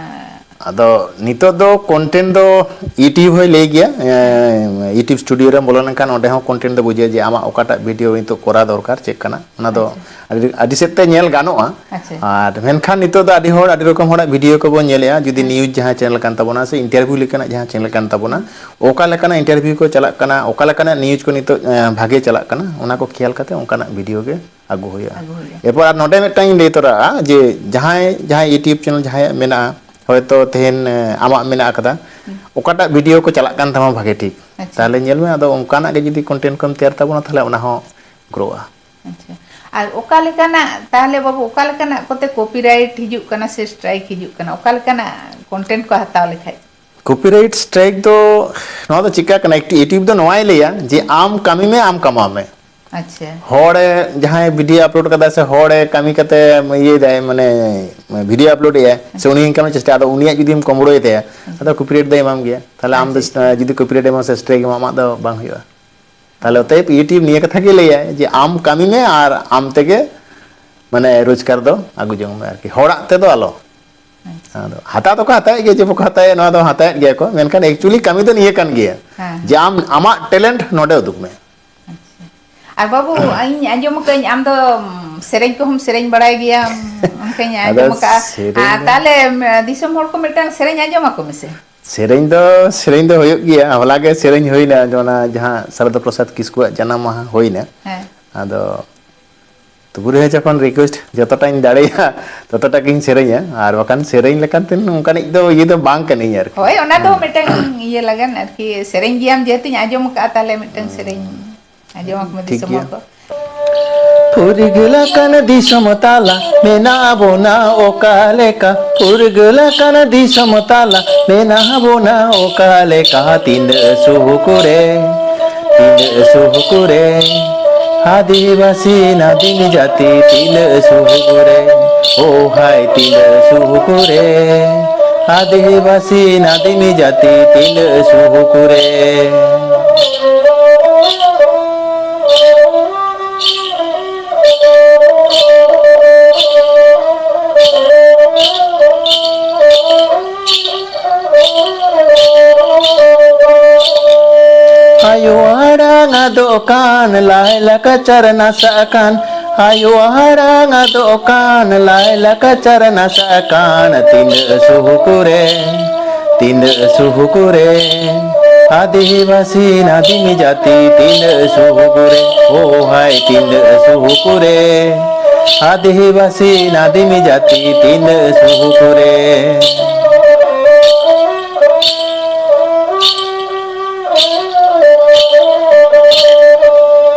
ᱟᱫᱚ ᱱᱤᱛᱚᱜ ᱫᱚ content ᱫᱚ YouTube ᱦᱚᱸᱭ ᱞᱟᱹᱭ ᱜᱮᱭᱟ᱾ ᱮᱸ, YouTube studio ᱨᱮᱢ ᱵᱚᱞᱚ ᱞᱮᱱᱠᱷᱟᱱ ᱚᱸᱰᱮ ᱦᱚᱸ content ᱫᱚ ᱵᱩᱡᱷᱟᱹᱜᱼᱟ ᱡᱮ ᱟᱢᱟᱜ ᱚᱠᱟᱴᱟᱜ video ᱱᱤᱛᱚᱜ ᱠᱚᱨᱟᱣ ᱫᱚᱨᱠᱟᱨ, ᱪᱮᱫ ᱠᱟᱱᱟ᱾ ᱚᱱᱟ ᱫᱚ ᱟᱪᱪᱷᱟ᱾ ᱟᱹᱰᱤ, ᱟᱹᱰᱤ ᱥᱮᱫ ᱛᱮ ᱧᱮᱞ ᱜᱟᱱᱚᱜᱼᱟ᱾ ᱟᱪᱪᱷᱟ᱾ ᱟᱨ ᱢᱮᱱᱠᱷᱟᱱ ᱱᱤᱛᱚᱜ ᱫᱚ ᱟᱹᱰᱤ ᱦᱚᱲ ᱟᱹᱰᱤ ᱨᱚᱠᱚᱢ ᱦᱚᱲᱟᱜ video ᱠᱚᱵᱚᱱ ᱧᱮᱞᱮᱜᱼᱟ᱾ ᱡᱩᱫᱤ ᱦᱮᱸ᱾ News ᱡᱟᱦᱟᱸ channel ᱠᱟᱱ ᱛᱟᱵᱚᱱᱟ ᱥᱮ interview ᱞᱮᱠᱟᱱᱟᱜ ᱡᱟᱦᱟᱸ channel ᱠᱟᱱ ᱛᱟᱵᱚᱱᱟ, ᱦᱮᱸ᱾ ᱚᱠᱟ ᱞᱮᱠᱟᱱᱟᱜ interview ᱠᱚ ᱪᱟᱞᱟᱜ ᱠᱟᱱᱟ, ᱚᱠᱟ ᱞᱮᱠᱟᱱᱟᱜ news ᱠᱚ ᱱᱤᱛᱚᱜ, ᱮᱸ, ᱵᱷᱟᱜᱮ ᱪᱟᱞᱟᱜ ᱠᱟᱱᱟ, ᱚᱱᱟ ᱠᱚ ᱠᱷᱮᱭᱟᱞ ᱠᱟᱛᱮ ᱚᱱᱠᱟᱱᱟᱜ video ᱜᱮ ᱟᱹᱜᱩ ᱦᱩᱭᱩᱜᱼᱟ᱾ ᱟᱹᱜᱩ ᱦᱩᱭᱩᱜᱼᱟ᱾ ᱮᱨᱯᱚᱨ ᱟᱨ ᱱᱚᱰᱮ ᱢᱤᱫᱴᱟᱝ ᱤᱧ ᱞᱟᱹᱭ ᱛᱚᱨᱟᱜᱼᱟ ᱡᱮ ᱡᱟᱦᱟᱸᱭ, ᱡᱟᱦᱟᱸᱭ YouTube channel ᱡᱟᱦᱟᱸᱭᱟᱜ ᱢᱮᱱᱟᱜᱼᱟ, ᱦᱚᱭᱛᱚ ᱛᱮᱦᱮᱧ, ᱮ, ᱟᱢᱟᱜ ᱢᱮᱱᱟᱜ ᱟᱠᱟᱫᱟ, ᱦᱩᱸ᱾ ᱚᱠᱟᱴᱟᱜ ᱵᱷᱤᱰᱤᱭᱳ ᱠᱚ ᱪᱟᱞᱟᱜ ᱠᱟᱱ ᱛᱟᱢᱟ ᱵᱷᱟᱜᱮ ᱴᱷᱤᱠ, ᱟᱪᱪᱷᱟ᱾ ᱛᱟᱦᱚᱞᱮ ᱧᱮᱞ ᱢᱮ, ᱟᱫᱚ ᱚᱱᱠᱟᱱᱟᱜ ᱜᱮ ᱡᱩᱫᱤ ᱠᱚᱱᱴᱮᱱᱴ ᱠᱚᱢ ᱛᱮᱭᱟᱨ ᱛᱟᱵᱚᱱᱟ, ᱛᱟᱦᱚᱞᱮ ᱚᱱᱟ ᱦᱚᱸ ᱜᱨᱳᱜᱼᱟ᱾ ᱟᱪᱪᱷᱟ᱾ ᱟᱨ ᱚᱠᱟ ᱞᱮᱠᱟᱱᱟᱜ, ᱛᱟᱦᱚᱞᱮ ᱵᱟᱹᱵᱩ, ᱚᱠᱟ ᱞᱮᱠᱟᱱᱟᱜ ᱠᱚᱛᱮ ᱠᱚᱯᱤᱨᱟᱭᱤᱴ ᱦᱤᱡᱩᱜ ᱠᱟᱱᱟ ᱥᱮ ᱥᱴᱨᱟᱭᱤᱠ ᱦᱤᱡᱩᱜ ᱠᱟᱱᱟ? ᱚᱠᱟ ᱞᱮᱠᱟᱱᱟᱜ ᱠᱚᱱᱴᱮᱱᱴ ᱠᱚ ᱦᱟᱛᱟᱣ ᱞᱮᱠᱷᱟᱡ? ᱠᱚᱯᱤᱨᱟᱭᱤᱴ ᱥᱴᱨᱟᱭᱤᱠ ᱫᱚ, ᱱᱚᱣᱟ ᱫᱚ ᱪᱮᱠᱟ ᱠᱟᱱᱟ, ᱮᱠᱴᱤ-, YouTube ᱫᱚ ᱱᱚᱣᱟᱭ ᱞᱟᱹᱭᱟ ᱡᱮ ᱟᱢ ᱠᱟᱹᱢᱤ ᱢᱮ, ᱟᱢ ᱠᱟᱢᱟᱣ ᱢᱮ᱾ ᱟᱪᱪᱷᱟ᱾ ᱦᱚᱲᱮ, ᱡᱟᱦᱟᱸᱭ ᱵᱷᱤᱰᱤᱭᱳ ᱟᱯᱞᱳᱰ ᱠᱟᱫᱟᱭ ᱥᱮ ᱦᱚᱲᱮ ᱠᱟᱹᱢᱤ ᱠᱟᱛᱮ ᱤᱭᱟᱹᱭ ᱫᱟᱭ, ᱢᱟᱱᱮ ᱵᱷᱤᱰᱤᱭᱳ ᱟᱯᱞᱳᱰ ᱮᱫᱟᱭ ᱥᱮ ᱩᱱᱤ ᱤᱱᱠᱟᱢ ᱮ ᱪᱮᱥᱴᱟᱭᱟ, ᱟᱫᱚ ᱩᱱᱤᱭᱟᱜ ᱡᱩᱫᱤᱢ ᱠᱚᱢᱲᱳᱭ ᱛᱟᱭᱟ, ᱟᱫᱚ ᱠᱚᱯᱤᱨᱟᱭᱤᱴ ᱫᱚᱭ ᱮᱢᱟᱢ ᱜᱮᱭᱟ᱾ ᱛᱟᱦᱚᱞᱮ ᱟᱢ ᱫᱚ, ᱟᱪᱪᱷᱟ, ᱟᱪᱪᱷᱟ᱾ ᱡᱩᱫᱤ ᱠᱚᱯᱤᱨᱟᱭᱤᱴ ᱮᱢᱟ ᱥᱮ ᱥᱴᱨᱟᱭᱤᱠ ᱮᱢᱟ, ᱟᱢᱟᱜ ᱫᱚ ᱵᱟᱝ ᱦᱩᱭᱩᱜᱼᱟ᱾ ᱛᱟᱦᱚᱞᱮ ᱚᱛᱚᱭᱮᱵ YouTube ᱱᱤᱭᱟᱹ ᱠᱟᱛᱷᱟ ᱜᱮ ᱞᱟᱹᱭᱟᱭ ᱡᱮ ᱟᱢ ᱠᱟᱹᱢᱤ ᱢᱮ ᱟᱨ ᱟᱢ ᱛᱮᱜᱮ, ᱢᱟᱱᱮ, ᱨᱳᱡᱽᱜᱟᱨ ᱫᱚ ᱟᱹᱜᱩ ᱡᱚᱝ ᱢᱮ ᱟᱨᱠᱤ, ᱦᱚᱲᱟᱜ ᱛᱮᱫᱚ ᱟᱞᱚ᱾ ᱟᱪᱪᱷᱟ᱾ ᱟᱫᱚ ᱦᱟᱛᱟᱣ ᱫᱚᱠᱚ ᱦᱟᱛᱟᱣᱮᱫ ᱜᱮᱭᱟ, ᱡᱮ ᱵᱟᱠᱚ ᱦᱟᱛᱟᱣᱮᱫ, ᱱᱚᱣᱟ ᱫᱚ ᱦᱟᱛᱟᱣᱮᱫ ᱜᱮᱭᱟ ᱠᱚ, ᱢᱮᱱᱠᱷᱟᱱ actually ᱠᱟᱹᱢᱤ ᱫᱚ ᱱᱤᱭᱟᱹ ᱠᱟᱱ ᱜᱮᱭᱟ, ᱦᱮᱸ, ᱡᱮ ᱟᱢ ᱟᱢᱟᱜ ᱴᱮᱞᱮᱱᱴ ᱱᱚᱰᱮ ᱩᱫᱩᱜ ᱢᱮ᱾ ᱟᱪᱪᱷᱟ᱾ ᱟᱨ ᱵᱟᱹᱵᱩ, ᱤᱧ ᱟᱸᱡᱚᱢ ᱟᱠᱟᱫᱟᱹᱧ ᱟᱢ ᱫᱚ, ᱩᱢ, ᱥᱮᱨᱮᱧ ᱠᱚᱦᱚᱸᱢ ᱥᱮᱨᱮᱧ ᱵᱟᱲᱟᱭ ᱜᱮᱭᱟ, ᱚᱱᱠᱟᱧ ᱟᱫᱚ ᱟᱸᱡᱚᱢ ᱟᱠᱟᱫᱼᱟ᱾ ᱥᱮᱨᱮᱧ ᱟᱨ ᱫᱚ ᱛᱟᱦᱚᱞᱮ, ᱩᱢ, ᱫᱤᱥᱚᱢ ᱦᱚᱲ ᱠᱚ ᱢᱤᱫᱴᱟᱝ ᱥᱮᱨᱮᱧ ᱟᱸᱡᱚᱢ ᱟᱠᱚ ᱢᱮᱥᱮ᱾ ᱥᱮᱨᱮᱧ ᱫᱚ, ᱥᱮᱨᱮᱧ ᱫᱚ ᱦᱩᱭᱩᱜ ᱜᱮᱭᱟ᱾ ᱦᱚᱞᱟ ᱜᱮ ᱥᱮᱨᱮᱧ ᱦᱩᱭᱱᱟ, ᱚᱱᱟ ᱡᱟᱦᱟᱸ ᱥᱟᱨᱚᱫᱟ ᱯᱨᱚᱥᱟᱫᱽ ᱠᱤᱥᱠᱩᱣᱟᱜ ᱡᱟᱱᱟᱢ ᱢᱟᱦᱟ ᱦᱩᱭᱱᱟ᱾ ᱦᱮᱸ᱾ ᱟᱫᱚ ᱛᱚᱵᱩ ᱨᱮᱦᱚᱸ ᱡᱚᱠᱷᱚᱱ ᱨᱤᱠᱩᱭᱮᱥᱴ, ᱡᱚᱛᱚᱴᱟᱧ ᱫᱟᱲᱮᱭᱟᱜᱼᱟ, ᱛᱚᱛᱚᱴᱟ ᱜᱤᱧ ᱥᱮᱨᱮᱧᱟ, ᱟᱨ ᱵᱟᱠᱷᱟᱱ ᱥᱮᱨᱮᱧ ᱞᱮᱠᱟᱱ ᱛᱮ ᱱᱚᱝᱠᱟᱱᱤᱡ ᱫᱚ ᱤᱭᱟᱹ ᱫᱚ ᱵᱟᱝ ᱠᱟᱹᱱᱟᱹᱧ ᱟᱨᱠᱤ᱾ ᱦᱳᱭ, ᱚᱱᱟ ᱫᱚ ᱦᱩᱸ᱾ ᱢᱤᱫᱴᱟᱝ ᱤᱭᱟᱹ ᱞᱟᱜᱟᱱ ᱟᱨᱠᱤ, ᱥᱮᱨᱮᱧ ᱜᱮᱭᱟᱢ ᱡᱮᱦᱮᱛᱩᱧ ᱟᱸᱡᱚᱢ ᱟᱠᱟᱫᱼᱟ, ᱛᱟᱦᱚᱞᱮ ᱢᱤᱫᱴᱟᱝ ᱦᱩᱸ᱾ ᱥᱮᱨᱮᱧ ᱟᱸᱡᱚᱢ ᱟᱠᱚ ᱢᱮ ᱴᱷᱤᱠ ᱫᱤᱥᱚᱢ ᱜᱮᱭᱟ᱾ ᱦᱚᱲ ᱠᱚ᱾ ᱯᱷᱩᱨᱜᱟᱹᱞ ᱟᱠᱟᱱ ᱫᱤᱥᱚᱢ ᱛᱟᱞᱟ ᱢᱮᱱᱟᱜ ᱵᱚᱱᱟ ᱚᱠᱟ ᱞᱮᱠᱟ? ᱯᱷᱩᱨᱜᱟᱹᱞ ᱟᱠᱟᱱ ᱫᱤᱥᱚᱢ ᱛᱟᱞᱟ ᱢᱮᱱᱟᱜ ᱵᱚᱱᱟ ᱚᱠᱟ ᱞᱮᱠᱟ? ᱛᱤᱱᱟᱹᱜ ᱥᱩᱠ ᱨᱮ, ᱛᱤᱱᱟᱹᱜ ᱥᱩᱠ ᱨᱮ, ᱟᱹᱫᱤᱵᱟᱹᱥᱤ ᱱᱟᱫᱤᱢ ᱡᱟᱹᱛᱤ ᱛᱤᱱᱟᱹᱜ ᱥᱩᱠ ᱨᱮ, ᱳ ᱦᱟᱭ ᱛᱤᱱᱟᱹᱜ ᱥᱩᱠ ᱨᱮ, ᱟᱹᱫᱤᱵᱟᱹᱥᱤ ᱱᱟᱫᱤᱢ ᱡᱟᱹᱛᱤ ᱛᱤᱱᱟᱹᱜ ᱥᱩᱠ ᱨᱮ᱾ ᱟᱭᱳ ᱟᱲᱟᱝ ᱟᱫᱚᱜ ᱠᱟᱱ, ᱞᱟᱭ ᱞᱟᱠᱪᱟᱨ ᱱᱟᱥᱟᱜ ᱠᱟᱱ, ᱟᱭᱳ ᱟᱲᱟᱝ ᱟᱫᱚᱜ ᱠᱟᱱ, ᱞᱟᱭ ᱞᱟᱠᱪᱟᱨ ᱱᱟᱥᱟᱜ ᱠᱟᱱ, ᱛᱤᱱᱟᱹᱜ ᱥᱩᱠ ᱨᱮ, ᱛᱤᱱᱟᱹᱜ ᱥᱩᱠ ᱨᱮ, ᱟᱹᱫᱤᱵᱟᱹᱥᱤ ᱱᱟᱫᱤᱢ ᱡᱟᱹᱛᱤ ᱛᱤᱱᱟᱹᱜ ᱥᱩᱠ ᱨᱮ, ᱳ ᱦᱟᱭ ᱛᱤᱱᱟᱹᱜ ᱥᱩᱠ ᱨᱮ, ᱟᱹᱫᱤᱵᱟᱹᱥᱤ ᱱᱟᱫᱤᱢ ᱡᱟᱹᱛᱤ ᱛᱤᱱᱟᱹᱜ ᱥᱩᱠ ᱨᱮ᱾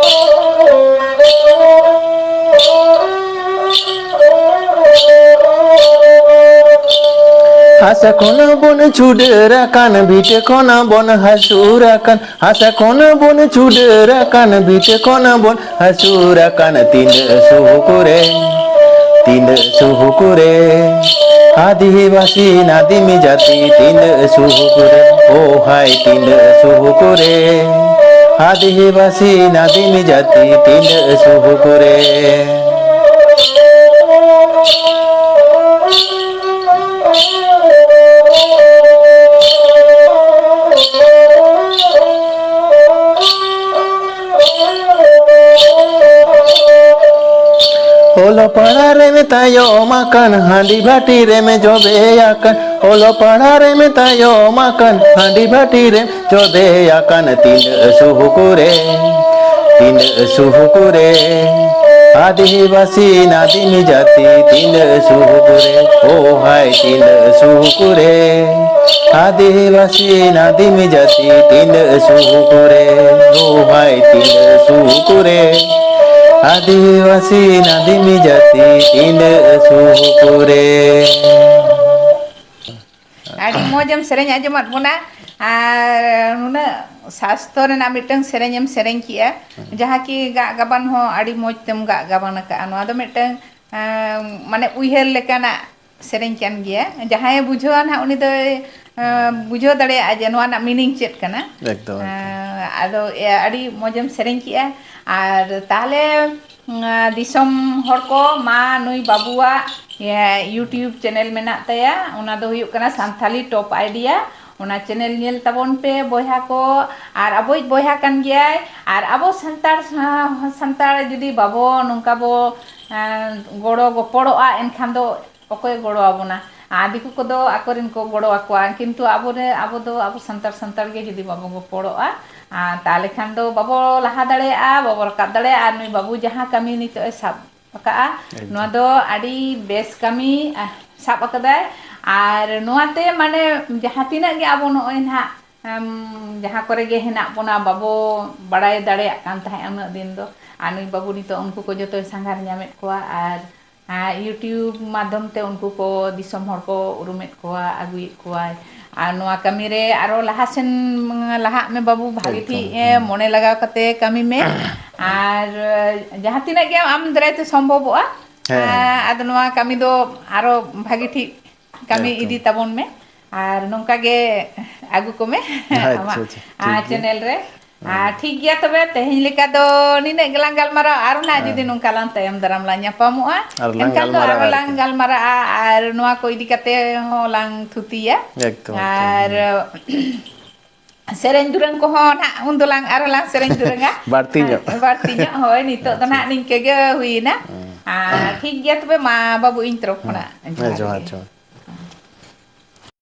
ᱦᱟᱥᱟ ᱠᱷᱚᱱ ᱵᱚᱱ ᱪᱷᱩᱰᱟᱹᱨ ᱟᱠᱟᱱ, ᱵᱷᱤᱴᱟᱹ ᱠᱷᱚᱱ ᱵᱚᱱ ᱦᱟᱹᱥᱩᱨ ᱟᱠᱟᱱ, ᱦᱟᱥᱟ ᱠᱷᱚᱱ ᱵᱚᱱ ᱪᱷᱩᱰᱟᱹᱨ ᱟᱠᱟᱱ, ᱵᱷᱤᱴᱟᱹ ᱠᱷᱚᱱ ᱵᱚᱱ ᱦᱟᱹᱥᱩᱨ ᱟᱠᱟᱱ, ᱛᱤᱱᱟᱹᱜ ᱥᱩᱦᱩᱠ ᱨᱮ, ᱛᱤᱱᱟᱹᱜ ᱥᱩᱦᱩᱠ ᱨᱮ, ᱟᱹᱫᱤᱵᱟᱹᱥᱤ ᱱᱟᱫᱤᱢ ᱡᱟᱹᱛᱤ, ᱛᱤᱱᱟᱹᱜ ᱥᱩᱦᱩᱠ ᱨᱮ, ᱳ ᱦᱟᱭ, ᱛᱤᱱᱟᱹᱜ ᱥᱩᱦᱩᱠ ᱨᱮ, ᱟᱹᱫᱤᱵᱟᱹᱥᱤ ᱱᱟᱫᱤᱢ ᱡᱟᱹᱛᱤ, ᱛᱤᱱᱟᱹᱜ ᱥᱩᱦᱩᱠ ᱨᱮ᱾ ᱚᱞᱚᱜ ᱯᱟᱲᱦᱟᱜ ᱨᱮᱢ ᱛᱟᱭᱚᱢ ᱟᱠᱟᱱ, ᱦᱟᱺᱰᱤ ᱵᱷᱟᱹᱴᱤ ᱨᱮᱢ ᱡᱚᱵᱮ ᱟᱠᱟᱱ, ᱚᱞᱚᱜ ᱯᱟᱲᱦᱟᱜ ᱨᱮᱢ ᱛᱟᱭᱚᱢ ᱟᱠᱟᱱ, ᱦᱟᱺᱰᱤ ᱵᱷᱟᱹᱴᱤ ᱨᱮᱢ ᱡᱚᱵᱮ ᱟᱠᱟᱱ, ᱛᱤᱱᱟᱹᱜ ᱥᱩᱦᱩᱠ ᱨᱮ, ᱛᱤᱱᱟᱹᱜ ᱥᱩᱦᱩᱠ ᱨᱮ, ᱟᱹᱫᱤᱵᱟᱹᱥᱤ ᱱᱟᱫᱤᱢ ᱡᱟᱹᱛᱤ, ᱛᱤᱱᱟᱹᱜ ᱥᱩᱦᱩᱠ ᱨᱮ, ᱳ ᱦᱟᱭ, ᱛᱤᱱᱟᱹᱜ ᱥᱩᱦᱩᱠ ᱨᱮ, ᱟᱹᱫᱤᱵᱟᱹᱥᱤ ᱱᱟᱫᱤᱢ ᱡᱟᱹᱛᱤ, ᱛᱤᱱᱟᱹᱜ ᱥᱩᱦᱩᱠ ᱨᱮ, ᱳ ᱦᱟᱭ, ᱛᱤᱱᱟᱹᱜ ᱥᱩᱦᱩᱠ ᱨᱮ, ᱟᱹᱫᱤᱵᱟᱹᱥᱤ ᱱᱟᱫᱤᱢ ᱡᱟᱹᱛᱤ, ᱛᱤᱱᱟᱹᱜ ᱥᱩᱦᱩᱠ ᱨᱮ᱾ ᱟᱹᱰᱤ ᱢᱚᱡᱽ ᱮᱢ ᱥᱮᱨᱮᱧ ᱟᱸᱡᱚᱢᱟᱫ ᱵᱚᱱᱟ, ᱟᱨ ᱱᱩᱱᱟᱹᱜ ᱥᱟᱥᱛᱚ ᱨᱮᱱᱟᱜ ᱢᱤᱫᱴᱟᱝ ᱥᱮᱨᱮᱧ ᱮᱢ ᱥᱮᱨᱮᱧ ᱠᱮᱜᱼᱟ, ᱡᱟᱦᱟᱸ ᱠᱤ ᱜᱟᱜ ᱜᱟᱵᱟᱱ ᱦᱚᱸ ᱟᱹᱰᱤ ᱢᱚᱡᱽ ᱛᱮᱢ ᱜᱟᱜ ᱜᱟᱵᱟᱱ ᱟᱠᱟᱫᱼᱟ᱾ ᱱᱚᱣᱟ ᱫᱚ ᱢᱤᱫᱴᱟᱝ, ᱟᱸ, ᱢᱟᱱᱮ ᱩᱭᱦᱟᱹᱨ ᱞᱮᱠᱟᱱᱟᱜ ᱥᱮᱨᱮᱧ ᱠᱟᱱ ᱜᱮᱭᱟ᱾ ᱡᱟᱦᱟᱸᱭᱮ ᱵᱩᱡᱷᱟᱹᱣᱟ ᱱᱟᱦᱟᱜ, ᱩᱱᱤ ᱫᱚᱭ, ᱟᱸ, ᱵᱩᱡᱷᱟᱹᱣ ᱫᱟᱲᱮᱭᱟᱜᱼᱟ ᱡᱮ ᱱᱚᱣᱟ ᱨᱮᱱᱟᱜ meaning ᱪᱮᱫ ᱠᱟᱱᱟ᱾ ᱮᱠᱫᱚᱢ, ᱮᱠᱫᱚᱢ᱾ ᱟᱸ, ᱟᱫᱚ, ᱮ, ᱟᱹᱰᱤ ᱢᱚᱡᱽ ᱮᱢ ᱥᱮᱨᱮᱧ ᱠᱮᱜᱼᱟ᱾ ᱟᱨ ᱛᱟᱦᱞᱮ, ᱩᱸ, ᱫᱤᱥᱚᱢ ᱦᱚᱲ ᱠᱚ, ᱢᱟ ᱱᱩᱭ ᱵᱟᱹᱵᱩᱣᱟᱜ, ᱮ, YouTube channel ᱢᱮᱱᱟᱜ ᱛᱟᱭᱟ, ᱚᱱᱟ ᱫᱚ ᱦᱩᱭᱩᱜ ᱠᱟᱱᱟ ᱥᱟᱱᱛᱷᱟᱞᱤ Top Idea᱾ ᱚᱱᱟ channel ᱧᱮᱞ ᱛᱟᱵᱚᱱ ᱯᱮ ᱵᱚᱭᱦᱟ ᱠᱚ, ᱟᱨ ᱟᱵᱚᱭᱤᱡ ᱵᱚᱭᱦᱟ ᱠᱟᱱ ᱜᱮᱭᱟᱭ᱾ ᱟᱨ ᱟᱵᱚ ᱥᱟᱱᱛᱟᱲ, ᱥᱟᱱᱛᱟᱲ ᱡᱩᱫᱤ ᱵᱟᱵᱚ ᱱᱚᱝᱠᱟ ᱵᱚ, ᱮᱸ, ᱜᱚᱲᱚ ᱜᱚᱯᱚᱲᱚᱜᱼᱟ, ᱮᱱᱠᱷᱟᱱ ᱫᱚ ᱚᱠᱚᱭᱮ ᱜᱚᱲᱚ ᱟᱵᱚᱱᱟ? ᱟᱨ ᱫᱤᱠᱩ ᱠᱚᱫᱚ ᱟᱠᱚᱨᱮᱱ ᱠᱚ ᱜᱚᱲᱚ ᱟᱠᱚᱣᱟ, ᱠᱤᱱᱛᱩ ᱟᱵᱚᱨᱮ-, ᱟᱵᱚ ᱫᱚ ᱟᱵᱚ ᱥᱟᱱᱛᱟᱲ, ᱥᱟᱱᱛᱟᱲ ᱜᱮ ᱡᱩᱫᱤ ᱵᱟᱵᱚ ᱜᱚᱯᱚᱲᱚᱜᱼᱟ, ᱟᱨ ᱛᱟᱦᱞᱮ ᱠᱷᱟᱱ ᱫᱚ ᱵᱟᱵᱚ ᱞᱟᱦᱟ ᱫᱟᱲᱮᱭᱟᱜᱼᱟ, ᱵᱟᱵᱚ ᱨᱟᱠᱟᱵ ᱫᱟᱲᱮᱭᱟᱜᱼᱟ᱾ ᱟᱨ ᱱᱩᱭ ᱵᱟᱹᱵᱩ ᱡᱟᱦᱟᱸ ᱠᱟᱹᱢᱤ ᱱᱤᱛᱚᱜ ᱮ ᱥᱟᱵ ᱟᱠᱟᱫᱼᱟ, ᱮᱠᱫᱚᱢ᱾ ᱱᱚᱣᱟ ᱫᱚ ᱟᱹᱰᱤ ᱵᱮᱥ ᱠᱟᱹᱢᱤ, ᱟᱦ, ᱥᱟᱵ ᱟᱠᱟᱫᱟᱭ᱾ ᱟᱨ ᱱᱚᱣᱟᱛᱮ ᱢᱟᱱᱮ ᱡᱟᱦᱟᱸ ᱛᱤᱱᱟᱹᱜ ᱜᱮ ᱟᱵᱚ ᱱᱚᱜᱼᱚᱭ ᱱᱟᱦᱟᱜ, ᱮᱢ, ᱡᱟᱦᱟᱸ ᱠᱚᱨᱮ ᱜᱮ ᱦᱮᱱᱟᱜ ᱵᱚᱱᱟ, ᱵᱟᱵᱚ ᱵᱟᱲᱟᱭ ᱫᱟᱲᱮᱭᱟᱜ ᱠᱟᱱ ᱛᱟᱦᱮᱸᱫ ᱩᱱᱟᱹᱜ ᱫᱤᱱ ᱫᱚ, ᱟᱨ ᱱᱩᱭ ᱵᱟᱹᱵᱩ ᱱᱤᱛᱚᱜ ᱩᱱᱠᱩ ᱠᱚ ᱡᱚᱛᱚᱭ ᱥᱟᱸᱜᱷᱟᱨ ᱧᱟᱢᱮᱫ ᱠᱚᱣᱟ᱾ ᱟᱨ ᱟᱨ YouTube ᱢᱟᱫᱽᱫᱷᱚᱢ ᱛᱮ ᱩᱱᱠᱩ ᱠᱚ ᱫᱤᱥᱚᱢ ᱦᱚᱲ ᱠᱚ ᱩᱨᱩᱢᱮᱫ ᱠᱚᱣᱟ, ᱟᱹᱜᱩᱭᱮᱫ ᱠᱚᱣᱟᱭ᱾ ᱟᱨ ᱱᱚᱣᱟ ᱠᱟᱹᱢᱤ ᱨᱮ ᱟᱨᱚ ᱞᱟᱦᱟ ᱥᱮᱱ ᱞᱟᱦᱟᱜ ᱢᱮ ᱵᱟᱹᱵᱩ, ᱵᱷᱟᱜᱮ ᱮᱠᱫᱚᱢ, ᱴᱷᱤᱠ ᱮ, ᱦᱩᱸ᱾ ᱢᱚᱱᱮ ᱞᱟᱜᱟᱣ ᱠᱟᱛᱮ ᱠᱟᱹᱢᱤ ᱢᱮ᱾ ᱟᱨ ᱡᱟᱦᱟᱸ ᱛᱤᱱᱟᱹᱜ ᱜᱮ ᱟᱢ ᱫᱟᱨᱟᱭ ᱛᱮ ᱥᱚᱢᱵᱷᱚᱵᱚᱜᱼᱟ, ᱦᱮᱸ᱾ ᱟᱨ ᱟᱫᱚ ᱱᱚᱣᱟ ᱠᱟᱹᱢᱤ ᱫᱚ ᱟᱨᱚ ᱵᱷᱟᱜᱮ ᱴᱷᱤᱠ ᱠᱟᱹᱢᱤ ᱮᱠᱫᱚᱢ᱾ ᱤᱫᱤ ᱛᱟᱵᱚᱱ ᱢᱮ᱾ ᱟᱨ ᱱᱚᱝᱠᱟ ᱜᱮ ᱟᱹᱜᱩ ᱠᱚᱢᱮ ᱟᱪᱪᱷᱟ, ᱟᱢᱟᱜ, ᱟᱪᱪᱷᱟ, ᱴᱷᱤᱠ ᱟᱨ, ᱜᱮᱭᱟ᱾ ᱪᱮᱱᱮᱞ ᱨᱮ᱾ ᱦᱮᱸ᱾ ᱟᱨ ᱴᱷᱤᱠ ᱜᱮᱭᱟ ᱛᱚᱵᱮ, ᱛᱮᱦᱮᱧ ᱞᱮᱠᱟ ᱫᱚ ᱱᱤᱱᱟᱹᱜ ᱜᱮᱞᱟᱝ ᱜᱟᱞᱢᱟᱨᱟᱣᱟ᱾ ᱟᱨ ᱱᱟᱜ ᱦᱮᱸ᱾ ᱡᱩᱫᱤ ᱱᱚᱝᱠᱟ ᱞᱟᱝ ᱛᱟᱭᱚᱢ ᱫᱟᱨᱟᱢ ᱞᱟᱝ ᱧᱟᱯᱟᱢᱚᱜᱼᱟ, ᱟᱨ ᱞᱟᱝ ᱮᱱᱠᱷᱟᱱ ᱫᱚ ᱜᱟᱞᱢᱟᱨᱟᱣᱟ ᱟᱨᱚ ᱞᱟᱝ ᱟᱨᱠᱤ᱾ ᱜᱟᱞᱢᱟᱨᱟᱜᱼᱟ ᱟᱨ ᱱᱚᱣᱟ ᱠᱚ ᱤᱫᱤ ᱠᱟᱛᱮ ᱦᱚᱸ ᱞᱟᱝ ᱛᱷᱩᱛᱤᱭᱟ᱾ ᱮᱠᱫᱚᱢ, ᱮᱠᱫᱚᱢ, ᱟᱨ ᱦᱮᱸ᱾ ᱥᱮᱨᱮᱧ ᱫᱩᱨᱟᱹᱝ ᱠᱚᱦᱚᱸ ᱱᱟᱜ ᱩᱱ ᱫᱚᱞᱟᱝ ᱟᱨᱚ ᱞᱟᱝ ᱥᱮᱨᱮᱧ ᱫᱩᱨᱟᱹᱝᱟ᱾ ᱵᱟᱹᱲᱛᱤ ᱧᱚᱜ᱾ ᱵᱟᱹᱲᱛᱤ ᱧᱚᱜ, ᱦᱳᱭ, ᱱᱤᱛᱚᱜ ᱫᱚ ᱟᱪᱪᱷᱟ᱾ ᱱᱟᱜ ᱱᱤᱝᱠᱟᱹ ᱜᱮ ᱦᱩᱭᱮᱱᱟ᱾ ᱦᱮᱸ᱾ ᱟᱨ ᱴᱷᱤᱠ ᱜᱮᱭᱟ ᱛᱚᱵᱮ, ᱢᱟ ᱵᱟᱹᱵᱩ, ᱤᱧ ᱛᱚᱨᱚᱯ ᱦᱮᱸ᱾ ᱠᱷᱚᱱᱟᱜ ᱦᱮᱸ, ᱡᱚᱦᱟᱨ ᱡᱚᱦᱟᱨ, ᱜᱮ᱾ ᱡᱚᱦᱟᱨ᱾